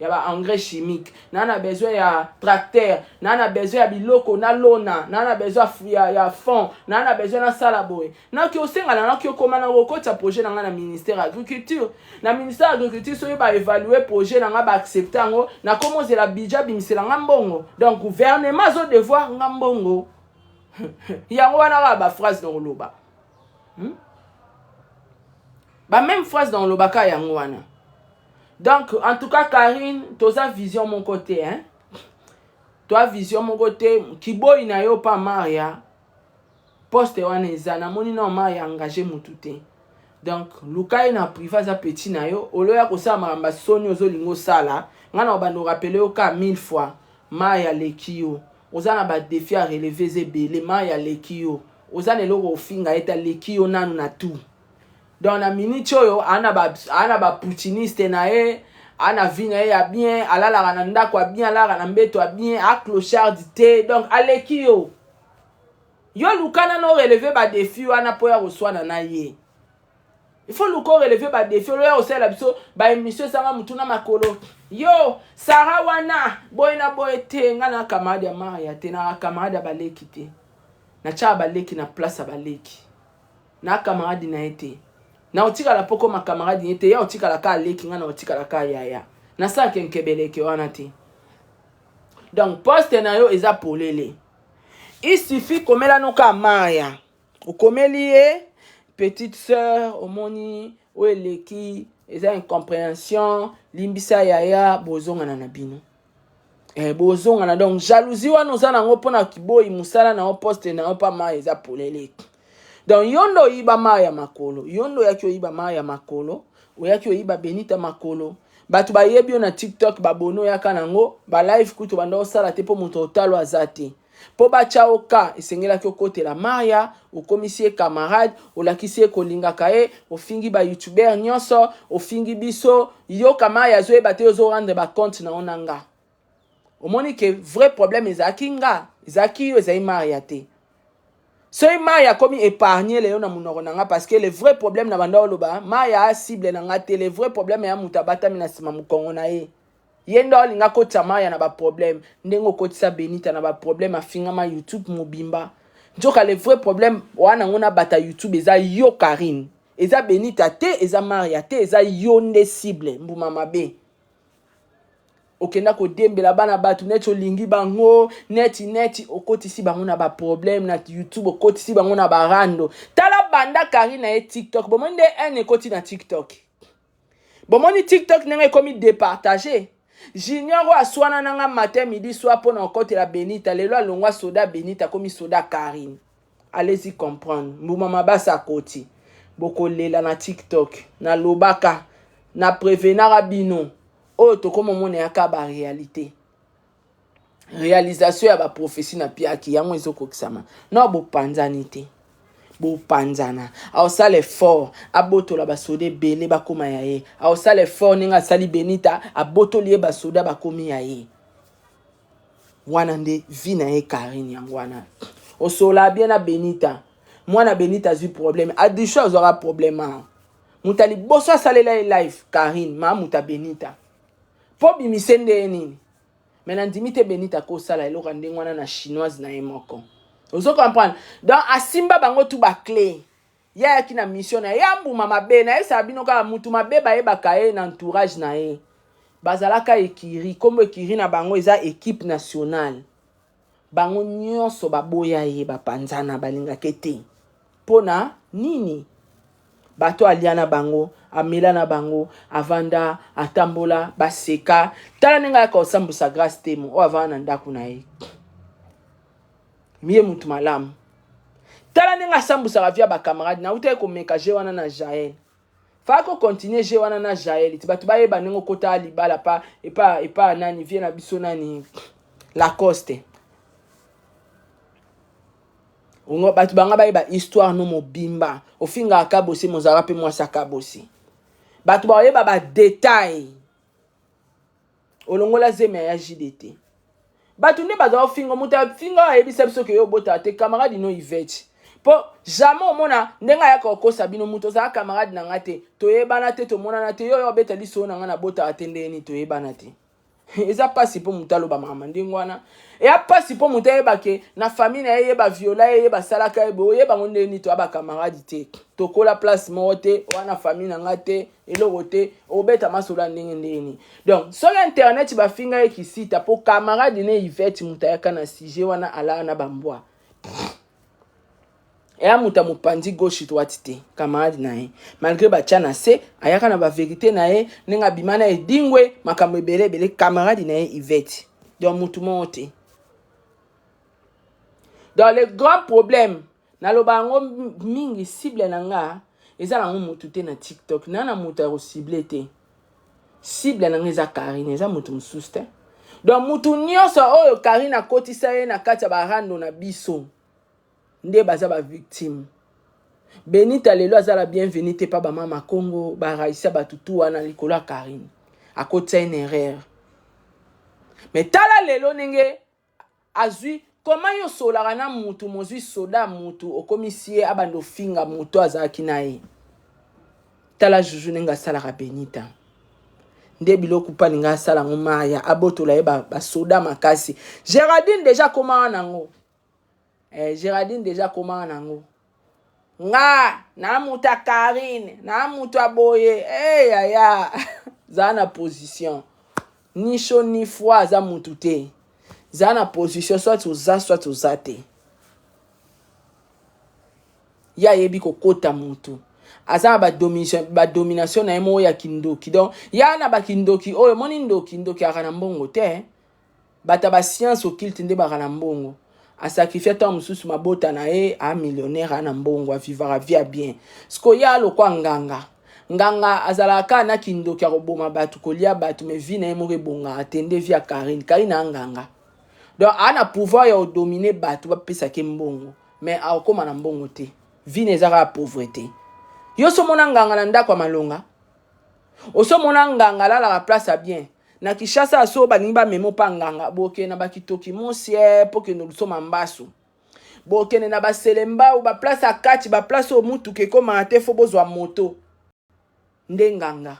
ya ba engrais chimique, naa na besoin ya tracteur, naa na besoin ya biloko nalona, naa na besoin ya fond, naa na besoin nasala boye, naki osenga na naki okoma na kokotisa projet na ngai na ministère ya agriculture. Na ministère ya agriculture, soki baévalue projet na ngai, baaccepte yango, nakoma ozela budget abimisela nga mbongo. Donc gouvernement azodevoir nga mbongo. Yango wana kaka baphrase na koloba, Bameme phrase na kolobaka yango wana. Donc en tout cas, Karine, toza vision moko te, hein? Toa vision moko te. Kiboyi na yo pa Maria, poste wana eza, namoni na Maria engage mutu te. Donc luka ye na privé, aza petit na yo. Oloya kosala makambo soni ozolinga osala, ngai na obanda orappeler yo ka mille fois. Mai aleki yo, oza na badéfis ya relever, eza ebele. Mai aleki yo, oza na eloko ofinga ye te, aleki yo nanu na tout. Donc na minute oyo aa na bapoutinistes na ye, aa na vie na ye ya bien, alalaka na ndako ya bien, alalaka na mbeto ya bien, aclochard te. Donc aleki yo. Yo luka nano orelever badéfis wana mpo ya koswana na ye. Il faut luka orelever badéfis. Oloya kosalela biso baémission esanga motu na makolo. Yo Sara wana boye na boye te. Nga na camarade ya Maria te, na camarade ya baleki te. Natiaka baleki na place ya baleki. Na camarade na ye te, na otikala mpo koma camarade ye te. Ya otikala ka aleki nga, na otikala ka yaya. Nasalaka nkebeleke wana te. Donc poste na yo eza polele. Il suffit komela noka Maria, okomeli ye petite sœur, omoni oyo eleki eza incompréhension, limbisa yaya, bozongana na bino. Bozongana. Donc jalousie wana oza nango mpona kiboyi mosala na yo, poste na yo mpa mai eza polele. Donc yo nde oyiba mai ya makolo, yo nde oyaki oyiba mai ya makolo, oyaki oyiba Benita makolo. Bato bayebi yo na TikTok, babone oyaka nango balive kutu banda osala te mpo moto otalo aza te mpo batya yo ka. Esengelaki okotela Maria, okomisi ye camarade, olakisi ye kolingaka ye, ofingi bayoutubeurs nyonso, ofingi biso. Yoka, Maria azoyeba te, ozorendre bacompte na yo na nga. Omoni ke vrai problème ezalaki nga, ezalaki yo, ezali Maria te. Soki Maria akomi épargne leyo na monoko na nga, parce que le vrai problème na banda oloba, Maria a cible na nga te. Le vrai problème ya moto abatami na nsima mokongo na ye, ye nde alinga akotisa Maria na baproblème, ndenge okotisa Benita na baproblème, afingama YouTube mobimba. Nzoka le vrai problème wana yango na bata YouTube eza yo Karine, eza Benita te, eza Maria te, eza yo nde cible. Mbuma mabe, okenda kodembela bana bato neti olingi bango, neti neti okotisi bango na baproblème na YouTube, okotisi bango na barando. Tala banda Karine na ye TikTok, bomoni nde ene ekoti na TikTok, bomoni TikTok ndenge ekomi départage. Junior oyo aswana nanga matin, midi, soir mpo na okotela Benita, lelo alongwa soda Benita, akomi soda Karine. Allez-y comprendre. Mbuma mabasa akoti, bokolela na TikTok. Nalobaka, na prévenaka bino, oyo tokóma omona yaka baréalité, réalisation ya baprophétie na piaki yango ezokokisama. No bopanzani te, bopanzana. Aosala effort abotola basoda ebele bakóma ya ye. Aosala effort ndenge asali Benita, abotoli ye basoda bakomi ya ye. Wana nde vie na ye Karine. Yango wana osola bien na Benita. Mwana Benita azwi problème, Adisho azwaka problème awa. Moto ya liboso asalela ye live, Karine, maa moto ya Benita mpo bimise nde ye nini. Me nandimi te Benita akosala eloko ya ndenge wana na chinoise na ye moko. Ozo comprendre? Donc asimba bango tu baclé. Ye ayaki na mission na ye ya mbuma mabe. Nayebisaka bino kaka, mutu mabe bayebaka ye na entourage na ye. Bazalaka ekiri, nkombo ekiri na bango eza équipe nationale. Bango nyonso baboya ye, bapanzana, balingaka te. Mpo na nini? Bato alia na bango, amela na bango, avanda, atambola, baseka. Tala ndenge ayaka kosambwisa Grâce Temo oyo avanda na ndako na ye, ye mutu malamu. Tala ndenge asambwisaka vie ya bacamarade. Nautaki komeka je wana na Jael, faa kocontinue je wana na Jael ti bato bayeba ndenge okota libala pa epa nani, vie na biso nani, Lacoste. Bato banga bayeba histoire no mobimba. Ofingaka Kabosi, mozalaka mpe mwasi ya Kabosi. Bato bayeba badétail. Olongola zemi ya JDT. Bato nde baza ofinga moto afinga ayebisa biso ke yo obotaka te camarade no Yvette. Po jamais omona ndenge ayaka kokosa bino moto ozala camarade na nga te toyebana te tomonana te yo yo obeta lisolo na nga nabotaka te ndenge nini toyebana te. Eza pasi mpo moto aloba makambo ndenge wana. Eya pasi mpo moto ayeba ke na famille na ye ye baviola ye ye basalaka ye boye oyeba ngo ndenge nini toya bacamarade te tokola place moko te wana famille na nga te eloko te obeta masolo ya ndenge ndenge nini. Donc soki internet bafinga ye kisita mpo camarade ne Yvette moto ayaka na sujet wana alala na bambwa eya moto ya mopanzi gauche droite te camarade na ye malgré batya na se ayaka na baverité na ye ndenge abima na edingwe makambo ebele ebele camarade na ye Yvette donc motu moko te. Donc le grand problème naloba yango mingi cible na nga eza nango motu te na TikTok na na moto ya kocible te cible na nga eza Karine eza motu mosusu te. Donc motu nyonso oyo Karine akotisa ye na kati ya barando na biso nde baza ba victime. Benita lelo aza la bienvenue te pa ba mama Congo ba Raissa batu tu wana likolo ya Karine akotisa une erreur. Mais tala lelo ndenge azwi comment yo solaka na mutu mozwi soda mutu okomisi ye abanda ofinga mutu azalaki na ye. Tala Juju ndenge asalaka Benita nde biloko mpe alinga asala yango Maria abotola ye basoda makasi. Géraldine déjà akomaka nango Géraldine déjà akomaka nango nga na mutu ya Karine na mutu ya boye yaya zala na position ni chaud ni froid aza mutu te zala na position soit oza soit oza te. Ye ayebi kokota mutu aza na badomination na ye moko ya kindoki. Donc ya na bakindoki oyo omoni ndoki ndoki aka na mbongo te bato ya bascience occulte nde baka na mbongo asakrifie ntango mosusu mabota na ye a millionnaire a na mbongo avivaka vie ya bien. Siko ye alokwa nganga nganga azalaka kaka na kindoki ya koboma bato kolia bato mais vie na ye moko ebongaka te nde vie ya Karine. Karine a nganga donc a na pouvoir ya kodomine bato bapesaka ye mbongo mais akokóma na mbongo te vie na eza kaka pauvreté. Yo so omona nganga na ndako ya malonga osomona nganga alalaka place ya bien na Kinshasa so balingi bamemo mpa nganga bokende na bakitoki mosie mpo kende lusoma mbasu bokende na baselembao baplace ya kati baplace oyo mutuka ekomaka te fo bozwa moto nde nganga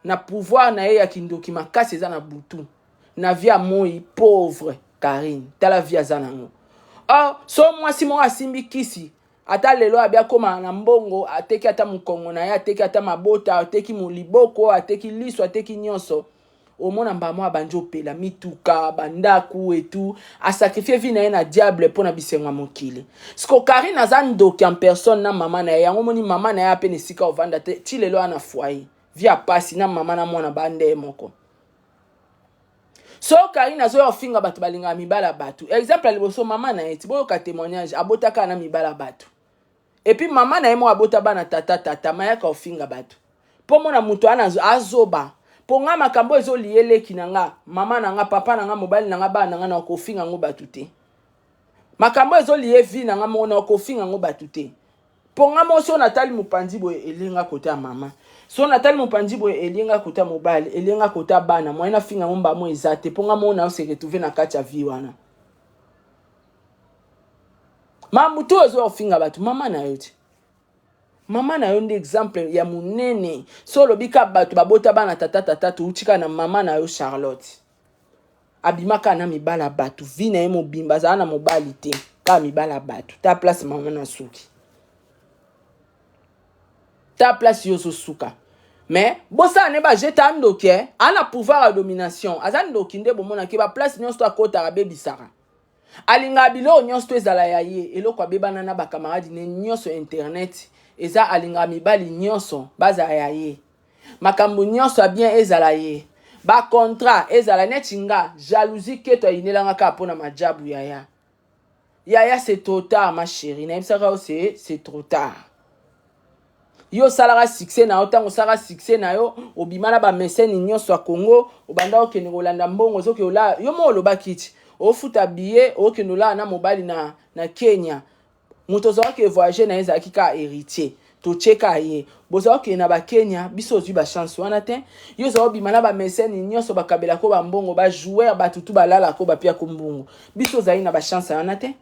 na pouvoir na ye ya kindoki makasi eza na butu na vie ya moi pauvre Karine tala vie aza nango. Or so mwasi moko asimbi kisi ata lelo abi akóma na mbongo ateki ata mokongo na ye ateki ata mabota ateki moliboko ateki liso ateki nyonso omona mbamo abandi opela mituka bandaku etu asakrifie vie na ye na diable mpo na bisengo ya mokili. Siko Karine aza ndoki en personne na mama na ye yango omoni mama na ye apene esika ovanda te ti lelo ana foyer vie ya pasi na mama na mwana bande ye moko. So Karine azoya ofinga bato balingaka mibala bato exemple ya liboso mama na ye ti boyoka témoignage abotaka na mibala bato et puis mama na ye moko abota bana tata tata mayaka ofinga bato mpo mona moto wana azoba mpo nga makambo ezolie leki na nga mama na nga papa na nga mobali na nga bana na nga na kofinga yango bato te makambo ezolie vie na nga moko na kofinga yango bato te mpo nga moko so natali mopanzi boye elinga kota ya mama so natali mopanzi boye elinga kota ya mobali elinga kota ya bana moye nafinga yango mbamo eza te mpo nga moko na se retrouve na kati ya vie wana mamutu oyo ezoya kofinga bato mama na yo te mama na yo nde exemple ya monene so olobi ka bato babota bana tata tata touti kaka na mama na yo Charlotte abimaka na mibala bato vie na ye mobimba azala na mobali te kaka mibala bato ta place mama na suki ta place yo ozosuka mais bosala ne bajete andoki ana pouvoir ya domination aza ndoki nde bomonaki baplace nyonso to akotaka abebisaka alingaka biloko nyonso to ezala ya ye eloko abebana na bakamaradi ne nyonso internet eza alingaka mibali nyonso bazala ya ye makambo nyonso ya bien ezala ye bacontrat ezala neti nga jalousie keto ayinelanga kaka mpona majabu yaya yaya c'est trop tard ma chérie nayebisaka yo c'est trop tard yo osalaka succès na yo ntango osalaka succès na yo obima na bamesene nyonso ya Congo obanda okende kolanda mbongo ozoki olala yo moko olobaki ti ofuta billet okende olala na mobali na Kenya moto ozalaki voyage na ye ezalaki kaka héritier. Totie ka ye. Boza okende na ba Kenya, biso ozwi ba chance wana te. Yo oza obima na ba mesene nyonso bakabela ko ba mbongo, ba joueur bato tu balala ko bapia ko mbongo. Biso ozali na ba chance wana te.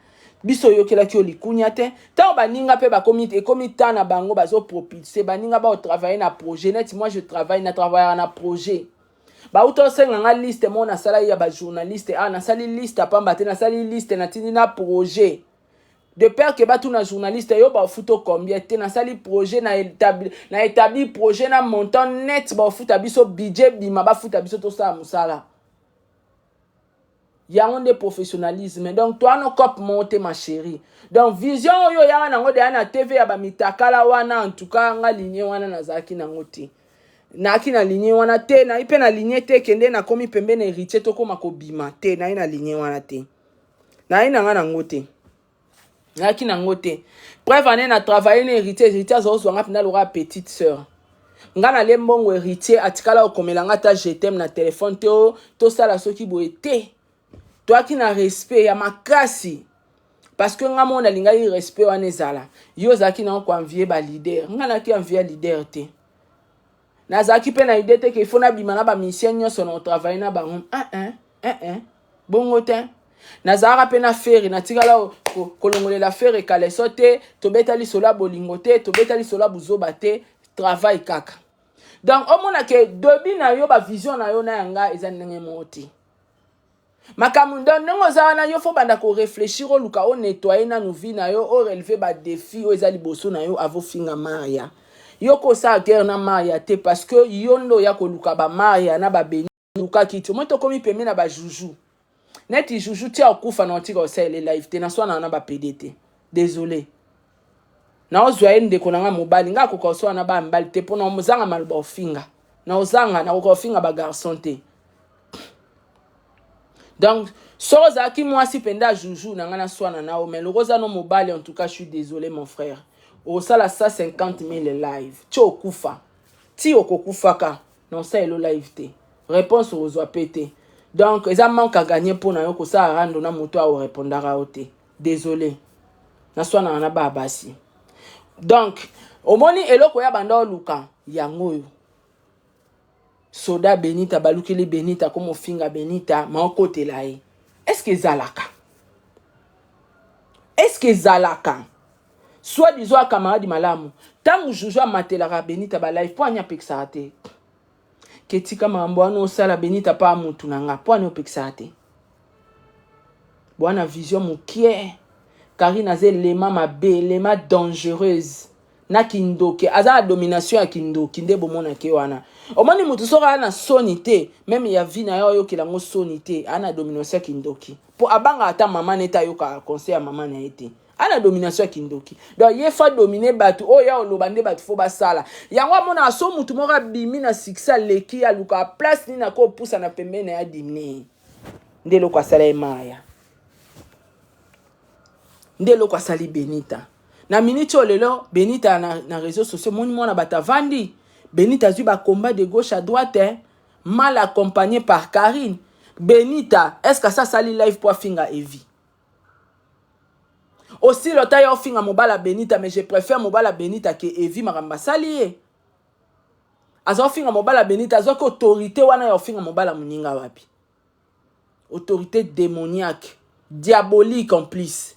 Biso oyokelaki yo likunya te. Ntango baninga mpe bakomi ekomi temps na bango bazo propulser baninga bao travailler na projet neti moi je travaille na travaillaka na projet. Bauta osenga nga liste moko nasalaki ya ba journaliste. Ah, nasali liste pamba te, nasali liste natindi na projet. De peur que batuna journaliste yo bafuta combien te, nasali projet na établi, na établi projet na montant net bafuta biso budget bima bafuta biso tosala mosala. Yango nde professionnalisme. Donc toi no cop monte ma chérie. Donc vision oyo yaka nango deya na TV ya bamitakala wana, en tout cas nga ligne wana nazalaki nango te. Nayaki na ligne wana te, nayi mpe na ligne te kende nakomi pembeni héritier tokóma kobima te, nayi na ligne wana te. Nayi na nga nango te. Nayaki nango te. Preuve ane na travailler na héritier, héritier azozwa nga mpenza lokola petite sœur. Nga nalie mbongo héritier atikala kokomela nga ata je t'aime na telefone te, o tosala soki boye te. Toyaki na respect ya makasi parce que nga moko nalingaki respect wana ezala. Yo ozalaki nango koenvier baleader, nga nayaki envie leader te. Nazalaki mpe na idée te ke ifo nabima na bamusicien nyonso na otravaille na bango. Un un un un bongo te. Nazalaka mpe na Ferre, natikala kolongolela Ferre kaleso te, tobeta lisolo ya bolingo te, tobeta lisolo ya buzoba te, travail kaka. Donc omona ke début na yo, bavision na yo na yanga eza ndenge moko te. Makambo ndo ndenge oza wana, yo fo banda korefléchir, oluka onettoyer nanu vie na yo, orelever badéfi oyo eza liboso na yo avofinga Maria. Yo kosala guerre na Maria te parce que yo nde oya koluka bamaria na babeni lukaki ti omoi tokomi pembe na bajuju neti juju tia okufa na otika osalele live te. Naswana na bapede te, désolé. Naozwa ye ndeko na nga mobali, nga akoka oswana na baya mibali te mpona ozanga maloba ofinga na ozanga nakoka ofinga bagarçon te. Donc soki ozalaki mwasi mpenza juju na ngai naswana na yo, mais loko oza no mobali, en tout cas je suis désolé mon frère, okosala 150 000 live ti okufa, ti okokufaka na osalelo live te, réponse okozwa mpe te. Donc eza manque à gagner mpo na yo kosala rando na moto aorépondaka yo te. Désolé, naswanaka na baya basi. Donc omoni eloko ya banda oluka yango oyo soda Benita balukeli Benita komofinga Benita maokotela ye. Est-ce ezalaka? Est-ce ezalaka soit disant ya camarade malamu? Ntango juju amatelaka Benita balive, mpo ani apekisaka te ke tika makambo wana osala Benita mpa mutu na nga? Mpo ani opekisaka te? Bwana vision mokie. Karine aza elema mabe, elema dangereuse na kindoki, aza na domination ya kindoki nde bomonake wana. Omoni motu soki aa na soni te, même ya vie na ye oyokela yango soni te, aa na domination ya kindoki mpo abangaka ata mama na ye te, ayokaka conseil ya mama na ye te, aa na domination ya kindoki. Donc ye fa domine bato oyo ya oloba nde bato fo basala yango. Amonaka so motu moko abimi na succès, aleki, alukaka place nini akopusa na pembeni na ye adimine. Nde eloko asala ye maya, nde eloko asali Benita na miniti oyo lelo. Benita na réseau sociaux, moni mwana bato avandi, Benita azwi bacombat de gauche à droite, eh? Mal accompagné par Karine. Benita, est ce que asa asali live po afinga Evi? Aussi lota ye ofinga mobala Benita, mais je préfère mobala Benita ke Evi. Makambo asali ye, aza ofinga mobala Benita, azwaki autorité wana ya ofinga mobala moninga wapi? Autorité démoniaque, diabolique en plus.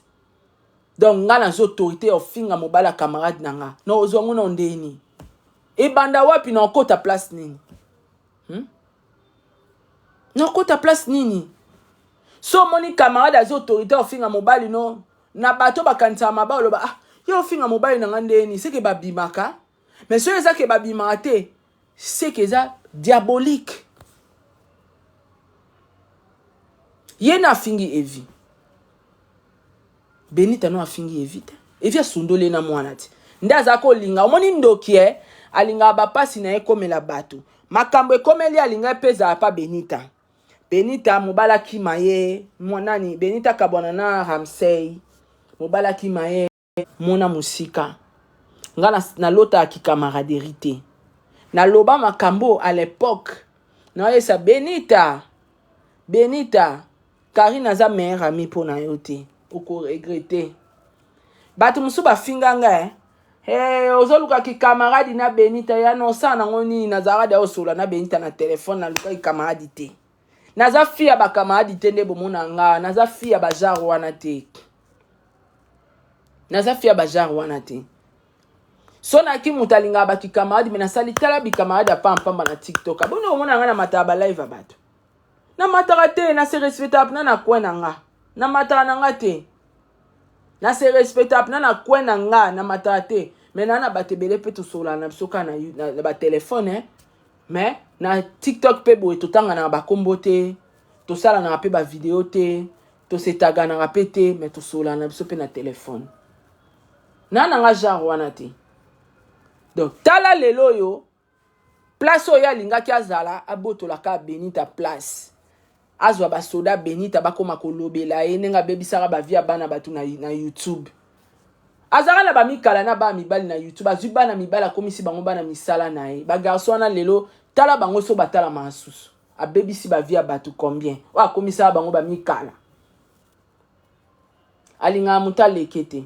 Donc nga nazwa autorité ya ofinga mobala camarade na nga na ozwa ngo na ndeni ebanda wapi? Na okota place nini, Na okota place nini? So omoni camarade azwa autorité ya ofinga mobali no na bato bakanisaka mabe, oloba: "Ah, ye ofinga mobali na nga ndeni?" Seke babimaka, mais soki eza ke babimaka te, seke eza diabolique. Ye na afingi Evi, Benita no afingi Evi te. Evi asundoli ye na mwana te nde aza kolinga. Omoni ndoki e alingaka bapasi na ye ekomela bato, makambo ekomeli alinga mpe ezala pa Benita. Benita mobali akima ye nani? Benita akabwana na Ramsey, mobali akima ye mona mosika. Nga nalotaka kicamaraderie te. Naloba makambo à l'époque, naoyesa Benita: "Benita, Karine aza meilleur ami mpo na yo te, okoregretter." Bato mosusu bafinga nga. Hey, ozoluka kikamaradi na Benita ya na osala nango nini? Nazalaka da osola na Benita na telefone, naluka kikamaradi te. Naza fi ya bakamaradi te nde bomona nga, naza fi ya bajare wana te. Naza fi ya bajare wana te. So naki moto alingaka bakikamaradi me nasali tala bikamaradi ya pampamba na TikTok. Aboni omona nga na mataka ba live ya bato. Namataka te, na se respectaka mpena na coin na nga. Namataka na nga te. Na se respectaka mpena na coin na nga, namataka te. Mais na na bato ebele mpe tosololaka na biso kaka na, na, na batelefone eh. Mais na TikTok mpe boye totanganaka bakombo te, tosalanaka mpe bavideo te, tosetaganaka mpe te, mais tosololaka na biso mpe na telefone. Na na nga genre wana te. Donc tala lelo oyo Place oyo ye alingaki azala abotola kaka Benita place. Azwa ba soda Benita bakoma kolobela ye ndenge abebisaka ba vie ya bana bato na, na YouTube. Azalaka na ba mikala na bana mibali na YouTube, azwi bana mibali akomisi bango bana misala na ye. Ba garçon wana lelo tala bango so batalamaka susu. Abebisi ba vie ya bato combien? Oyo akomisaka bango ba mikala. Alingaka moto aleke te.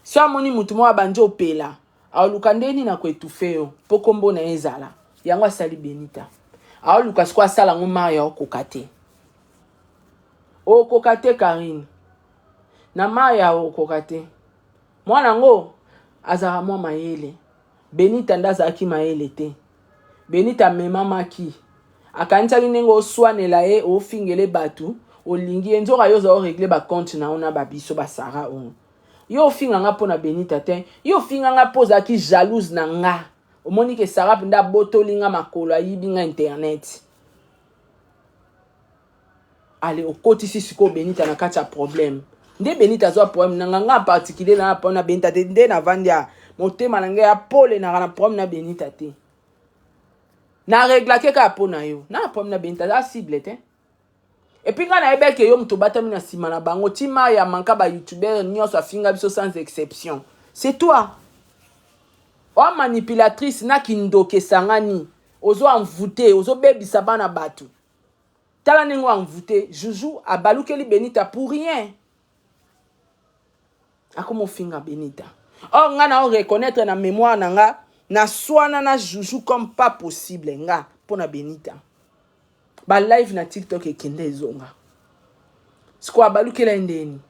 So amoni moto moko abandi opela, aoluka nde nini akoetufe yo mpo kombo na ye ezala. Yango asali Benita. Aoluka sikoyo asala yango Maria okoka te. Okoka te Karine. Na Maria okoka te. Mwana yango azalaka mwa mayele. Benita nde azalaki mayele te. Benita amemamaki. Akanisaki ndenge oswanela ye, ofingele bato, olingi ye nzoka yo oza oregle ba compte na yo na ba biso ba Sarah oyo. Yo ofinga nga mpo na Benita te. Yo ofinga nga mpo ozalaki jalouse na nga. Omoni ke Sarah mpenza abotoli nga makolo, ayibi nga internet. Ale okotisi sikoyo Benita na kati ya problème. Nde Benita azwa problème na nga, nga en particulier na problème na Benita te. Nde navandi ya motema na ngai ya pole naka na problème na Benita te. Na reglake kaka mpo na yo. Na problème na Benita, aza cible te. Et puis nga nayebi ke yo moto obatami na nsima na bango ti Maria manka ba youtubeur nyonso afinga biso sans exception. C'est toi. Oa manipulatrice na kindoki esangani. Ozo envoûter, ozo bebisa bana bato. Tala ndenge o envoûter Juju abalukeli Benita pour rien. Akoma ofinga Benita. Or nga na reconnaître na mémoire na nga na swana na Juju comme pas possible nga pona Benita. Ba live na TikTok ekende ezonga. Sikoyo abalukela ye ndeni.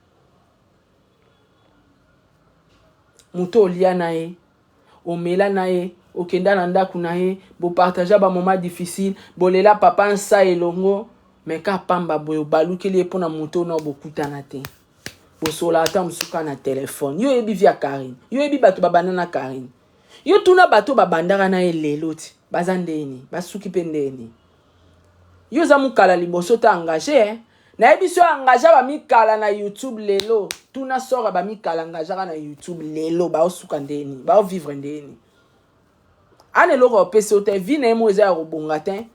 Moto olia na ye, omela na ye, okenda na ndako na ye, bopartagea ba moment difficile, bolela papa nsa elongo, mais ka pamba boye obalukeli ye mpona moto oyo bokutana te. Bosola ata mosuka na telefone. Yo oyebi via Karine. Yo oyebi bato babanda na Karine. Yo tuna bato babandaka na ye lelo ti baza ndeni, basuki mpe ndeni. Yo oza mukala liboso ta engage eh? Nayebi so engage ba mikala na YouTube lelo. Tuna sora ba mikala engageaka na YouTube lelo baosuka ndeni, bao vivre ndeni. Ana eloko opesi yo te, vie na ye moko eza ya kobonga te.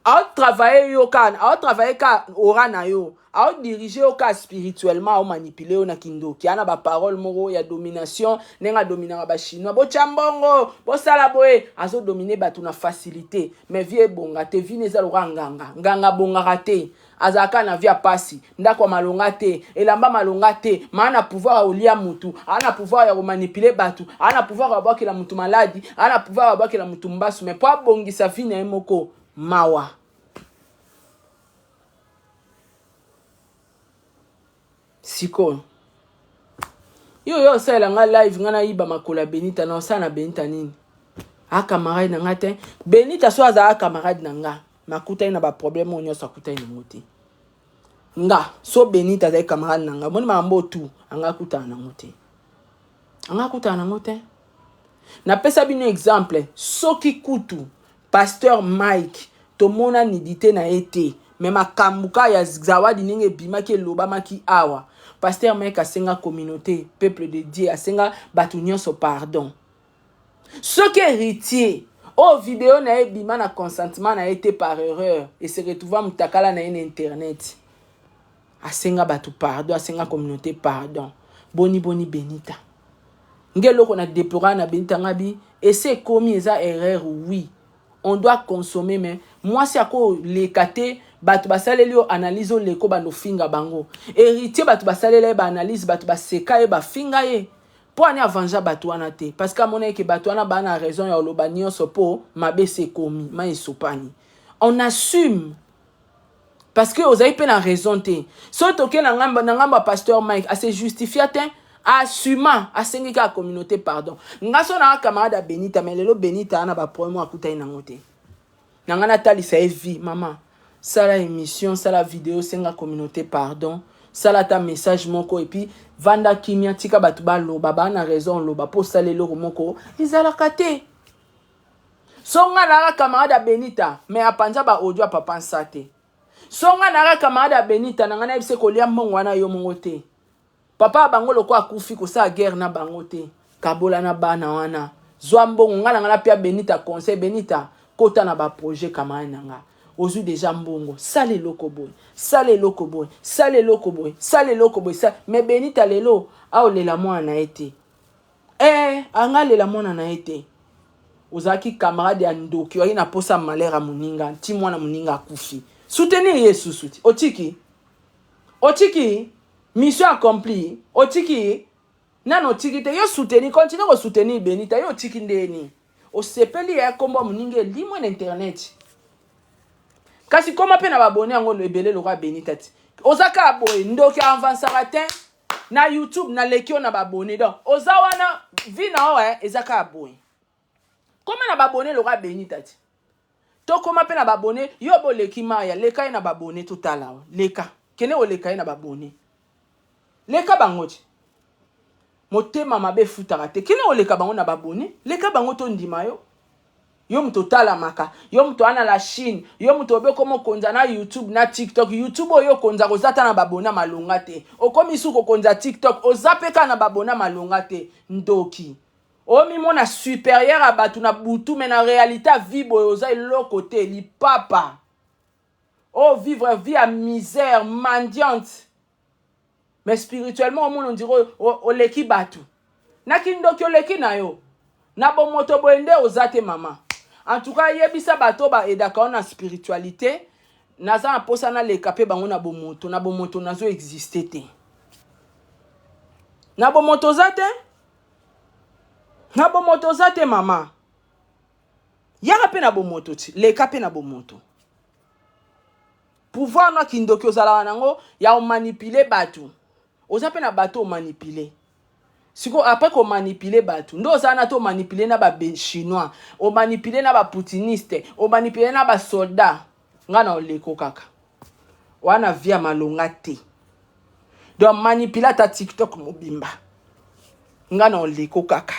Ao travailler yo ka, ao travailler ka aura na yo, ao diriger yo ka spirituellement, ao manipuler yo na kindoki, ana ba parole moko ya domination, ndenge adominaka ba chinois, botya mbongo, bosala boye, azo dominer bato na facilité, mais vie ebonga te, vie eza lokola nganga, nganga abongaka te, azalaka na vie ya pasi, ndako ya malonga te, elamba malonga te, ma na pouvoir ya kolia mutu, aza na pouvoir ya komanipuler bato, aza na pouvoir ya kobwakela mutu maladi, aza na pouvoir ya kobwakela mutu mbasu, mais po abongisa vie na ye moko, mawa. Sikoyo yo yo osalela nga live nga nayiba makolo ya Benita na osala na Benita nini? A camarade na nga te. Benita so azala camarade na nga, makutani na ba problème oyo nyonso akutani nango te. Nga so Benita azali camarade na nga, moni makambo tu anga akutana nango te. Anga akutana nango te. Napesa bino exemple, soki kutu Pasteur Mike tomona nudité na ye te, mais makambo kaka ya Zawadi ndenge ebimaki elobamaki awa, Pasteur Mike asenga communauté, peuple de Dieu, asenga bato nyonso pardon. Soki héritier oyo video na ye ebima na consentement na ye te par erreur et se retrouva mutakala na ye na internet, asenga bato pardon, asenga communauté pardon. Boni boni Benita. Nge eloko na deplora na Benita ngabi ese ekomi eza erreur oui. On doit consommer mais mwasi ako leka te bato basaleli yo analyse oleko bando finga bango. Héritier bato basalela ye ba analyse bato baseka ye bafinga ye. Mpo ani avengea bato wana te? Parce que amonaki ke bato wana baa na raison ya koloba nyonso mpo mabe esi ekomi, mai esopani. On assume parce que ozali mpe na raison te. Soki toke na ngambo na ngambo ya pasteur Mike, ase justifia te, asuma, asengi kaka communauté pardon. Nga so nanga camarade ya Benita, mais lelo Benita ana baproblème akutani nango te. Na nga natalisa ye vie mama, sala émission, sala video, senga communauté pardon, sala ata message moko, et puis vanda kimia, tika bato baloba, baa na raison loba mpo osala eloko moko ezalaka te. So nga naka camarade ya Benita, mais apanza ba audio ya papa nsa te. So nga naka camarade ya Benita, na nga nayebise kolia mbongo wana yo mongo te. Papa ya bango lokola akufi, kosala guerre na bango te, kabola na bana wana, zwa mbongo. Nga na nga napia Benita conseil: Benita, kota na baprojet. Camarade na nga, ozwi deja mbongo, sala eloko boye, sala eloko boye, sala eloko boye, sala eloko boye, sala. Mais Benita lelo aolela mwana na ye te. Eh, anga alela mwana na ye te. Ozalaki camarade ya ndoki, oyaki na posa malheur ya moninga nti mwana moninga akufi. Soutenir ye susu ti otiki, otiki mission accomplie, otiki nano, otiki te. Yo soutenir, continue kosoutenir Benita. Yo otiki ndeni osepeli ya kombo ya moninga elimwe na internet, kasi koma mpe na babone yango ebele lokola Benita ti. Oza kaka boye, ndoki avansaka te na YouTube. Naleki yo na babone, donc oza wana, vie na yo eza kaka boye. Koma na babone lokola Benita ti, tokoma mpe na babone. Yo boleki Maya, leka ye na babone, totala. Leka, kende koleka ye na babone, leka bango ti. Motema mabe efutaka te. Kende koleka bango na babone, leka bango, tondima yo. Yo moto otalamaka, yo moto wana la Chine, yo moto obe okoma okonza na YouTube na TikTok. YouTube oyo okonza, koza ata na babona malonga te. Okomi su kokonza TikTok, oza mpe kaka na babona malonga te. Ndoki, omimona supérieur ya bato na butu, mais na réalité ya vie boye oza eloko te. Lipapa o vivre vie ya misère, mendiante, mais spirituellement omona ondire oleki bato na kindoki, oleki na yo na bomoto boye nde oza te. Mama, en tout cas yebisa bato baedaka yo na spiritualité, naza na mposa naleka mpe bango na bomoto. Na bomoto nazo existe te, na bomoto oza te, na bomoto oza te. Mama, yaka mpe na bomoto ti, leka mpe na bomoto. Pouvoir na kindoki ozalaka nango ya omanipuler bato, oza mpe na bato omanipuler. Sikoyo après komanipuler bato nde oza na to omanipuler na bachinois, omanipuler na bapoutiniste, omanipuler na basoldat. Nga na oleko kaka wana, vie ya malonga te. Donc manipuler ata TikTok mobimba, nga na oleko kaka,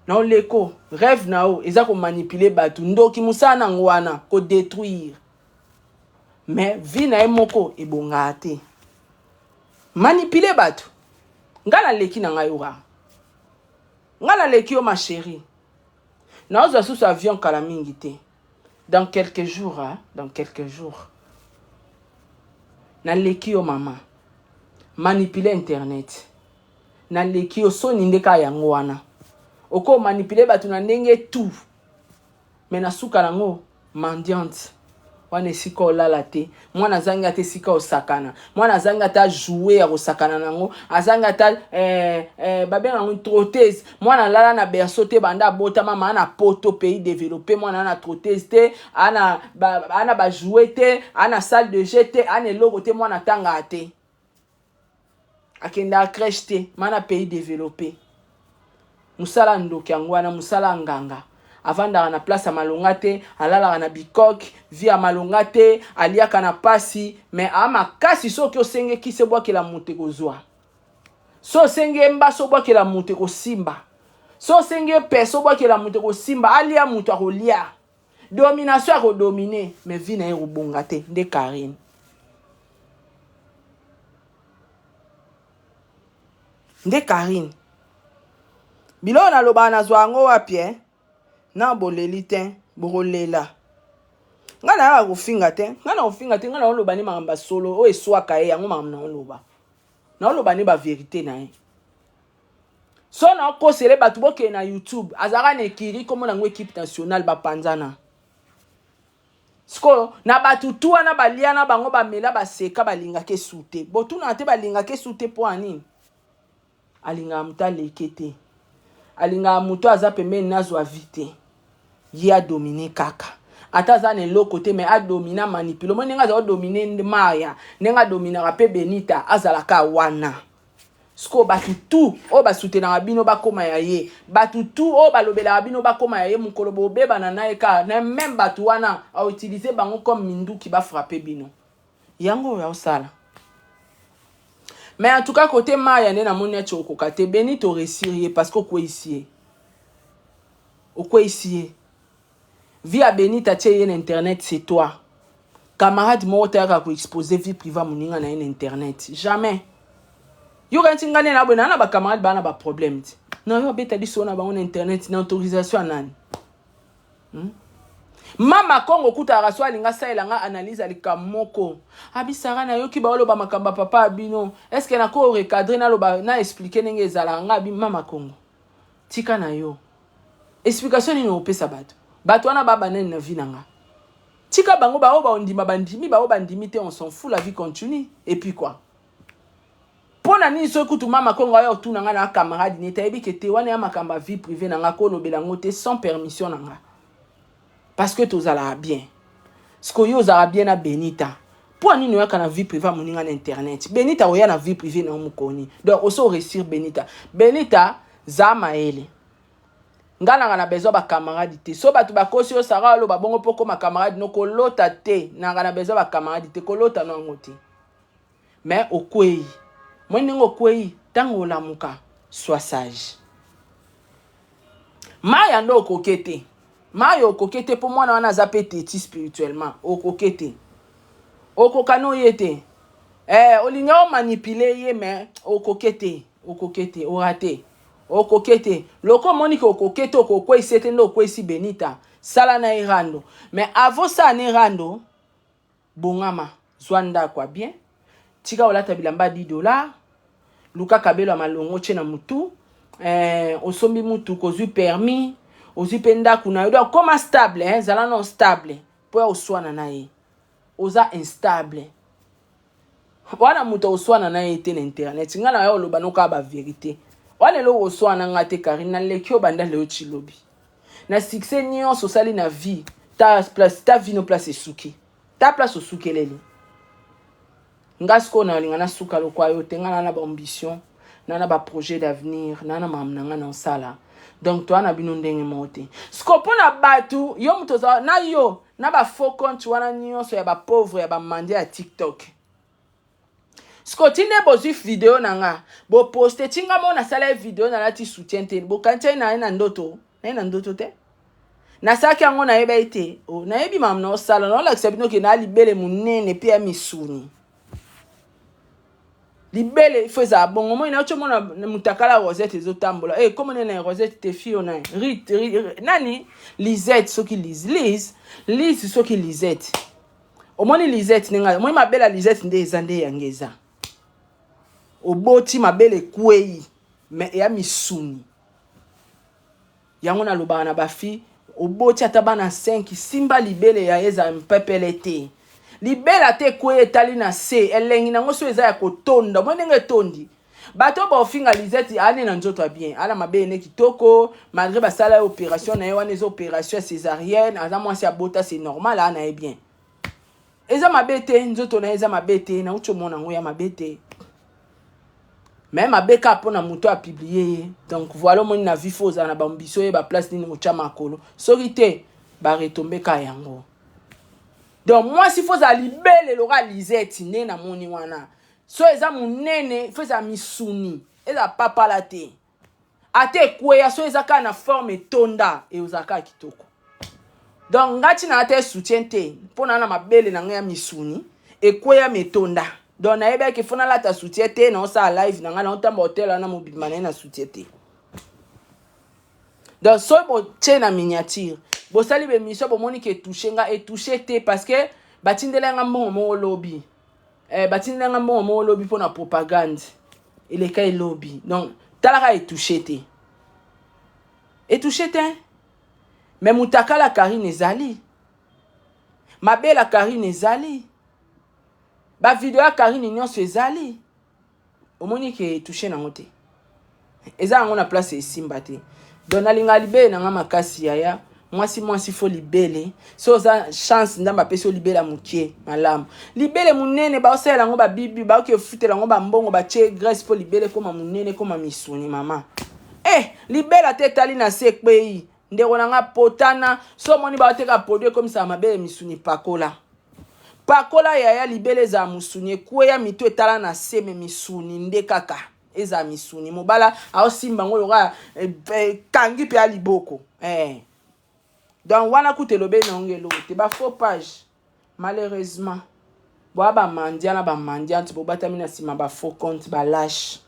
na oleko. Rêve na yo eza komanipuler bato. Ndoki, mosala nango wana kodétruire, mais vie na ye moko ebongaka te. Manipuler bato, nga naleki na ngai yo kaka, nga naleki yo. Ma chérie, naozwa susu avion kala mingi te, dans quelques jours, hein? Dans quelques jours naleki yo. Mama, manipuler internet, naleki yo. Soni nde kaka yango wana. Okomanipuler bato na ndenge tout, mais na suka nango mendiante wana, esika olala te. Mwana azangi ata esika osakana, mwana azangi ata jouet ya kosakana nango, azangi ata babenga yango trotteuse. Mwana alala na berceau te banda abotama. Maa na poto, pays développé, mwana ana trotteuse te, ana bajouet te, ana salle de jeu te, ana eloko te. Mwana atangaka te, akendaka crèche te. Maa na pays développé, mosala ndoki yango wana, mosala ya nganga. Avandaka na place ya malonga te, alalaka na bikoke, vie ya malonga te, aliaka na pasi, mais aa makasi. Soki osenge kisi ebwakela moto, ekozwa. So osenge ye mbasi obwakela moto, ekosimba. So osenge ye pese obwakela moto, ekosimba. Alia moto, akolia. Domination, akodominer, mais vie na ye ekobonga te. Nde Karine, nde Karine. Biloko nalobaka, nazwa yango wapi? Eh? Na boleli te, bokolela. Ngai nayaka kofinga te, ngai na kofinga te. Ngai naoloba nde makambo ya solo oyo eswaka ye. Yango makambo naoloba, naoloba nde bavérité na ye. So naokosele bato, bokende na YouTube. Azalaka na ekiri, kombo nango Équipe nationale. Bapanzana sikoyo na bato tu wana, balia na bango, bamela, baseka, balingaka esu te. Botunaka te, balingaka esu te mpo ya nini? Alingaka moto aleke te. Alingaka moto aza pembeni nazwa vie te. Ye adomine kaka. Ata aza na eloko te mais adomina manipule. Omoni ndenge aza kodomine Maya, ndenge adominaka mpe Benita, azalaka wana. Sikoyo bato tout oyo basutenaka bino bakoma ya ye, bato tout oyo balobelaka bino bakoma ya ye, mokolo bobebana na ye kaka na meme bato wana autilize bango comme minduki bafrappe bino. Yango oyo aosala. Mais en tout cas côté Maya nde namoni neti okoka te. Benito réussir ye parce que okweyisi ye. Okweyisi ye. Vie ya Benita tie ye na internet c'est toi. Camarade moko te ayaka ko exposer vie privée moninga na ye na internet. Jamais. Yo kanti nga nde na boye na na ba camarade ba na ba problème ti. Na yo abeta liso na bango na internet na autorisation ya nani? Mama Kongo kutaka so alinga asalela nga analyse ya likambo moko. Abisara nayoki baoloba makambo ya papa ya bino. Est-ce que nako recadrer naloba na expliquer ndenge ezalaka nga abi Mama Kongo. Tika na yo. Explication nini opesa bato? Bato wana baba nani na vie na nga? Tika bango bao baondima bandimi bao bandimi te, on s'en fout, la vie continue. Et puis quoi? Mpo na nini soki kutu Mama Kongo aya otuna nga na camarade nete ayebi ke te wana ya makambo ya vie privée na nga kolobela yango te sans permission na nga parce que tozalaka bien. Sikoyo yo ozalaka bien na Benita, mpo nini oyaka na vie privée ya moninga na internet? Benita oya na vie privée na yo mokoni, donc oso réussir Benita. Benita za mayele. Nga nanga na besoin bacamarade te. So bato bakosi yo, Sara aloba bongo mpo koma camarade no kolota te. Nanga na besoin bacamarade te, kolota no yango te. Mais okwei moi ndenge okwei, ntango olamuka, sois sage. Maya nde okoke te. Maya okoke te mpo mwana wana aza mpe teti spirituellement. Okoke te, okoka no ye te. Olingi omanipule ye mais okoke te, okoke te, orate, okoke te. Loko omoni ke okoke te, okokweyisi te nde okweyisi Benita. Sala na ye rando, mais avant sala ne rando, bongama, zwa ndako ya bien, tika olata bilamba ya 10 $, luka kabelo ya malongo tie na mutu. Osombi mutuka, ozwi permis, ozwi mpe ndako na yo, donc koma stable, eh, zala non stable mpo ya oswana na ye. Oza instable wana, moto oswana na ye te na internet. Ngai na yo oloba nokaa bavérité wana, eloko oswana nga te. Karine, naleki oyo banda leo tilobi na succès nyonso osali na vie. Ta place, ta vie no place esuki, ta place osukeleli. Nga sikoyo nalinga nasuka lokwa yo te. Nga na na baambition, na na baprojet d'avenir, na na makambo na nga na osala, donc toa na bino ndenge moko te. Sikoyo mpo na bato yo moto oza na yo na bafaux compte wana nyonso ya bapauvre ya bamande ya TikTok, sikoyo ti nde bozwi video na nga boposte ti nga mo nasala ye video nalati soutien te, bokanisi na ye na ndoto na ye na ndoto te. Nasalaki yango, nayeba ye te. Oh, nayebi makambo na osala, naolakisa bino ke na libele monene mpe ya misuni. Libele ifo ezala bongo. Moi nauti omona mutakala Rosette ezotambola. E komo nene Rosette te fio na rit, rit, nani Lisette, soki Lise, Lise, Lise, soki Lisette. Omoni Lisette ndenge omoni mabele ya Lisette nde eza nde yango eza oboti mabele ekwei mais eya misuni. Yango nalobaka na bafille, oboti ata bana 5, simba libele ya eza mpepele te. Libele ata ekwei etali na se, elengi nango so eza ya kotonda. Omoni ndenge etondi. Bato oyo baofinga Lisette, ane na nzoto ya bien, ana mabele ne kitoko malgré basala ye opération na ye wana, eza opération ya césarienne. Aza mwasi abota, c'est normal, aa na ye bien, eza mabe te. Nzoto na ye eza mabe te, nauti omona yango ya mabe te, mais mabe kaka mpona moto apublie ye. Donc voilà, omoni na vie faut ozala na baambition, oyeba place nini otya makolo. Soki te, baretombe kaka yango. Donc mwasi faut ozala libele loka Lisette nde namoni wana. So eza monene, faut ezala misuni, ezala papala te. Ata ekweya, so eza kaka na forme etonda, eozala kaka kitoko. Donc nga ntina ata soutien te mpo na na mabele na ngai ya misuni ekweya metonda. Donc nayebaki faut nalata soutien te. Naosala live na ngai, naotamba hotel wana mobimba na ye na soutien te. Donc soki botie na miniature, bosali bémission, bomoni ke etouche nga, etouche te parce que batindela nga mbongo moko lobi. Batindela nga mbongo moko lobi mpo na propagande eleka elobi. Donc talaka, etouche te, etouche te. Mais mutakala Karine ezali mabela, Karine ezali bavideo ya Karine nyonso ezali. Omoni ke etouche nango te. Eza yango na place esimba te. Donc nalingaka libele na nga makasi yaya. Mwasi mwasi fo libele. So oza chance Nzambe apesi yo libele ya mokie malamu. Libele munene baosalela yango ba bibi, baoki efutela yango ba mbongo batie graisse mpo libele ekoma munene ekoma misuni mama. Eh, libele ata etali na se ekpeyi. Ndeko na nga potana, so omoni baoteka produit ekomisaka mabele misuni pakola. Pakola yaya libele ezala musuni ekweya mitu etala na se me misuni nde kaka. Ezala misuni mobala aosimba yango lokola ekangi mpe ya liboko eh. Donc wana kutu elobeli na yango eloko te ba faux page malheureusement boa ba mendiant na ba mendiante bobatami na nsima ba faux compte ba lâche.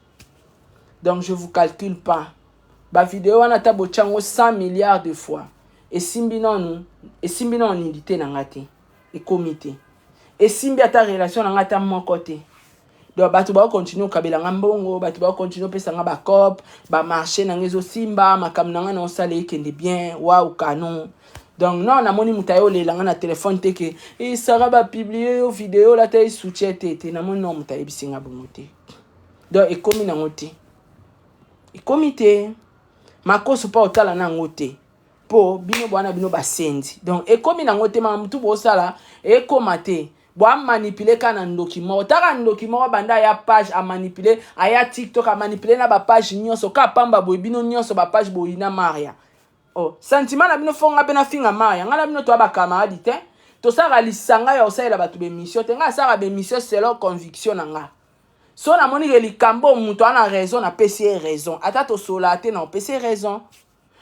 Donc je vous calcule pas ba video wana ata botia yango 100 milliards de fois esimbi nanu esimbi nanu nudité na nga te ekomi te esimbi ata relation na nga ata moko te. Donc bato bao continuer okabela nga mbongo, bato bao continuer opesa nga ba cop, ba marché na nga ezosimba, makambo na nga na osala ekende bien, waouh canon. Donc non, namoni moto aye olela nga na telefone te ke eh, Sarah ba publier yo video lata ye soutien te te, namoni non moto ayebisi nga bongo te. Donc ekomi nango te. Ekomi te. Makoso pa otala na yango te. Po bino bwana bino basenzi. Donc ekomi nango te makambo tu bosala ekoma te. Bo a manipuler ka na ndoki moko. Taka ndoki moko banda aya page a manipuler, aya TikTok a manipuler na ba page nyonso ka pamba boye bino nyonso ba page boyina Maria. Oh, sentiment na bino fo nga pe na finga Maria. Nga na bino toa ba camarade te. Tosaka lisanga ya osalela bato ba émission te. Nga asaka ba émission selon conviction na nga. So namoni ke likambo moto ana raison na pesi ye raison. Ata tosola te na opesi ye raison.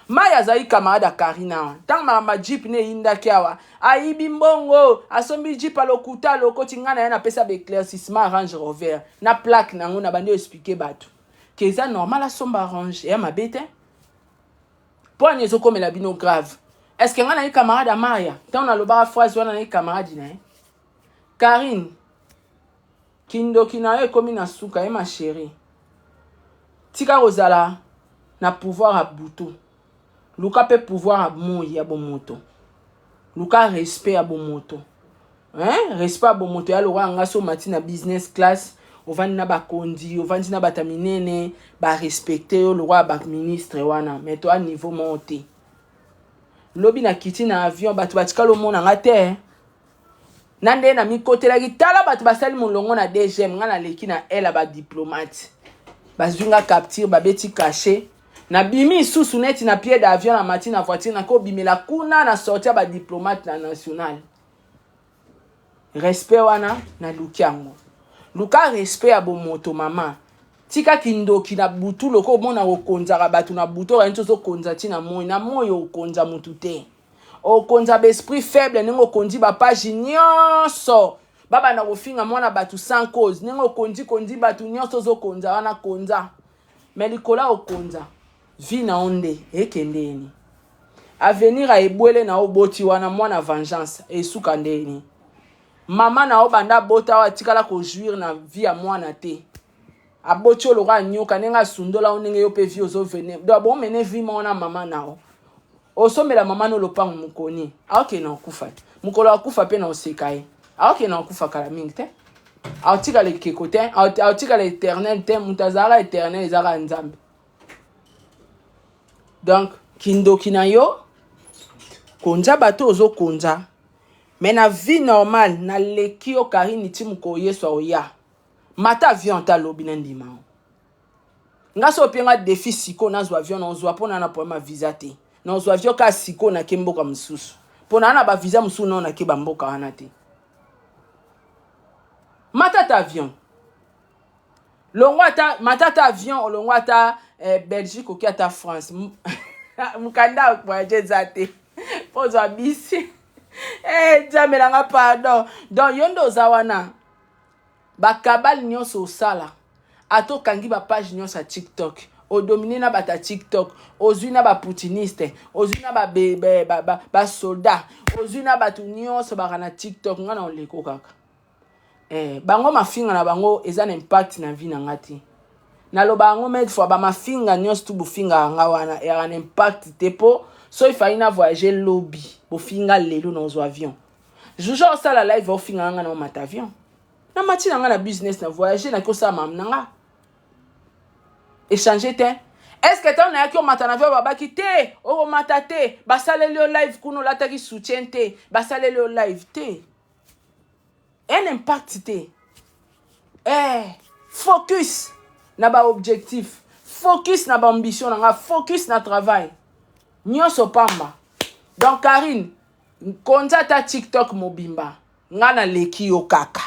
Mayi azali camarade ya Carine awa. Ntango makambo ya jeep ne eyindaki awa, ayibi mbongo, asombi jeep ya lokuta, alokoti ngai na ye napesa ba éclaircissement Range Rover na plaque na yango na bandi expliquer bato ke eza normal asomba Range, eya mabe te. Mpo ani ezokomela bino grave. Est-ce que ngai naye camarade ya Maria? Ntango nalobaka phrase wana naye camarade na ye. Carine, kindoki na yo ekomi na suka ye ma chérie. Tika kozala na pouvoir ya butu. Luka pe pouvoir ya moi ya bomoto. Luka respect ya bomoto. Hein? Respect ya bomoto ya lokola nga so mati na business class, ovandi na bakonzi, ovandi na bata minene, ba respecter yo lokola ba ministre wana, mais toi niveau moko te. Lobi na kiti na avion, bato batikala omona nga te. Na nde na mikotelaki tala bato basali molongo na DGM nga naleki na L ya ba diplomate bazwi nga capture babeti cachet nabimi lisusu neti na pied d'avion na mati na voiture nakobimela kuna na sortie ya ba diplomate na national. Respect wana naluki yango. Luka respect ya bomoto mama. Tika kindoki na butu loko omona okonzaka bato na butu okanisi ozokonza ti na moi na moi okonza mutu te. Okonza ba esprit faible ndenge okonzi ba page nyonso babanda kofinga mwana bato sans cause ndenge okonzi konzi bato nyonso ozokonza wana konza me likolo ya okonza vie na yo nde ekendeni avenir ya ebwele na yo oboti wana mwana vengeance esuka ndeni mama na yo banda abota oyo atikala kojouir na vie ya mwana te aboti yo lokola nyoka ndenge asundola yo ndenge yo mpe vie ozovene donc bomene vie moko na mama na yo osombela mama no lopango mokoni aokende na okufa te mokolo akufa mpe na oseka ye aokende na okufa kala mingi te aotikala ekeko te aotikala éternel te moto azalaka éternel ezalaka nzambe donc kindoki na yo konza bato ozokonza me na vie normale naleki yo Karine ti mokolo Yesu aoya mata avion ata alobi na ndima yo nga so opie nga défi siko nazwa avion nazwa mpo na na problème ya visa te nazwa avion kaka siko nake mboka mosusu mpo na na bavisa mosusu nao nake bamboka wana te mata ata avion longwa ata mata ata avion olongwa ata eh, Belgique oki ata France mokanda voyage eza te mpo ozwa bisi eh, nzambe nanga pardon donc yo nde oza wana bakabale nyonso osala ata okangi bapage nyonso ya TikTok odomine na bato ya TikTok ozwi na baputiniste ozwi na basoldat ozwi na bato nyonso baka na TikTok nga na oleko kaka eh, bango mafinga na bango eza na impact na vie na nga te naloba yango maintes fois bamafinga nyonso tu bofingaka nga wana eyaka na impact te mpo so ifai na voyage lobi bofinga lelo na ozwa avion juge osala live ofinga nga na omata avion na mati na nga na business na voyage naki osala mamu na nga échange te. Est ce que ntango nayaki omata na vio, babaki te okomata te? Basaleli yo live kuna, olataki soutien te, basaleli yo live te, un impact te. Focus na baobjectif, focus na baambition na nga, focus na travail, nyonso pamba. Donc Karine, konza ata TikTok mobimba, nga naleki yo kaka.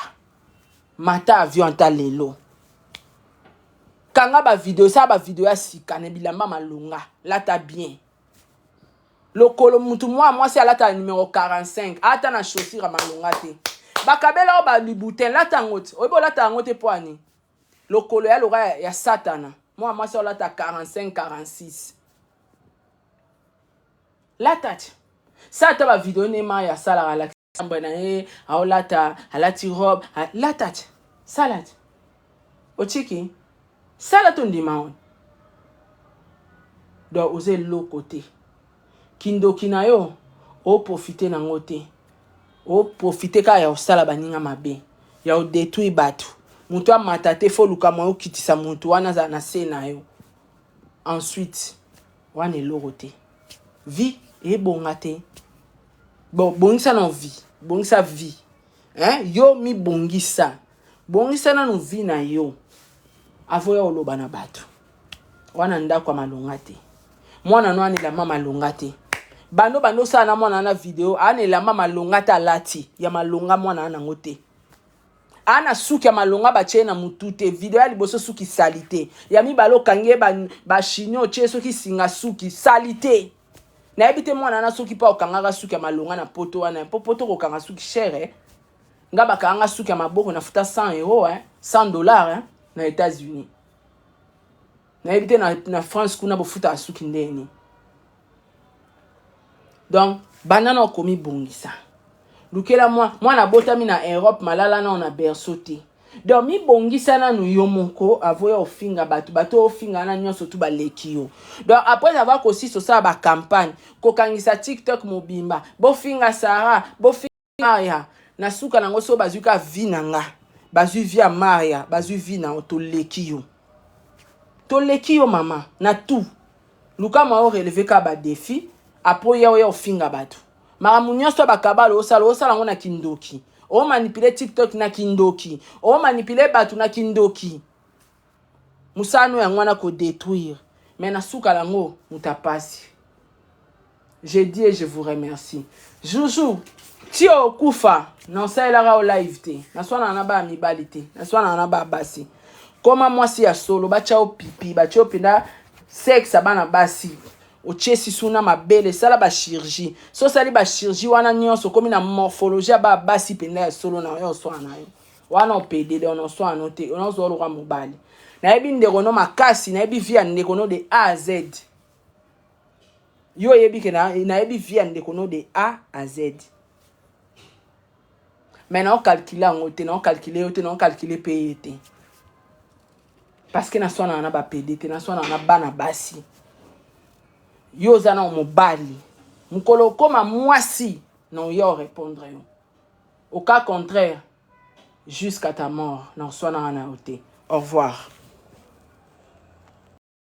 Mata avion ata lelo, kanga bavideo, sala bavideo ya sika na bilamba malonga, lata bien. Lokolo mutu mwa mwasi alata numero 45, ata na chaussure ya malonga te. Bakabela oyo balibutin, lata yango te. Oyebi olata yango te mpo ani lokolo ya loka ya satana. Mwa mwasi olata 45, 46, lata ti sa ata bavideo nema ya asalaka, alakisa na ye aolata, alati robe, lata ti, sala ti, otiki sala to ndima oyo. Donc oza eloko te. Kindoki na yo oprofite nango te, oprofite kaka ya kosala baninga mabe, ya kodétruire bato. Moto amata te, fo luka mwa okitisa moto wana azala na se na yo. Ensuite wana eloko te, vie ebonga te. Bon, bongisa na vie, bongisa vie, hein? Yo mibongisa, bongisa nanu vie na yo avoya oloba na bato wana. Ndako ya malonga te, mwana no ana elamba malonga te. Bando bando osala na mwana wana video, ana elamba malonga te, alati ya malonga mwana wana yango te. Ana suki ya malonga batie na mutu te. Video ya liboso suki sali te, ya mibale okangi ye bachignon, otie soki singa, suki sali te. Nayebi te mwana wana soki mpo okangaka suki ya malonga na poto wana, mpo poto kokanga suki cher, eh? Nga bakanganga suki ya maboko, nafuta 100 euro, eh? 100 dollar, eh? Na États-Unis. Nayebi te na France kuna bofutaka suki ndeni. Donc banda na okomibongisa, lukela mwa mwana abotami na Europe, malala nao na berceau te. Donc mibongisa nanu yo moko avoya ofinga bato. Bato ofinga wana nyonso tu baleki yo. Donc après avoir kosisa osala bacampagne, kokangisa TikTok mobimba, bofinga Sara, bofinga Maria, na suka nango so bazwi ka vie na nga, bazwi vie ya Maria, bazwi vie na yo. Toleki yo, toleki yo mama na tout. Luka mwa orelever kaka badéfi, après oya oya ofinga bato. Makambo nyonso ya bakabala osala, osala yango na kindoki. Omanipule TikTok na kindoki, omanipule bato na kindoki. Mosala no yango wana, kodétruire. Mais na suka yango moto apasi. Je dis et je vous remercie. Juju ti okufa, nasalelaka yo live te. Naswanaka na baya mibali te, naswanaka na baya basi. Koma mwasi ya solo, batya yo pipi, batya yo mpenza sexe ya bana basi, otie sisu na mabele, esala bachirurgie. So osali bachirurgie wana nyonso, okomi na morphologie ya baya basi mpenza ya solo na yo, oswana na yo wana opedele wana, oswana no te, onazwa lokwa mobali. Nayebi ndeko no makasi, nayebi vie ya ndeko no de A à Z. Yo oyebi ke nayebi vie ya ndeko no de A à Z, mais naocalcule yango te, naocalcule yo te, naocalcule mpe ye te, parce que naswanaka na bapédé te, naswanaka na bana basi. Yo oza na mobali, mokolo okóma mwasi na oya orépondre yo. Au cas contraire, jusqu'à ta mort, naswanaka na yo te. Au revoir.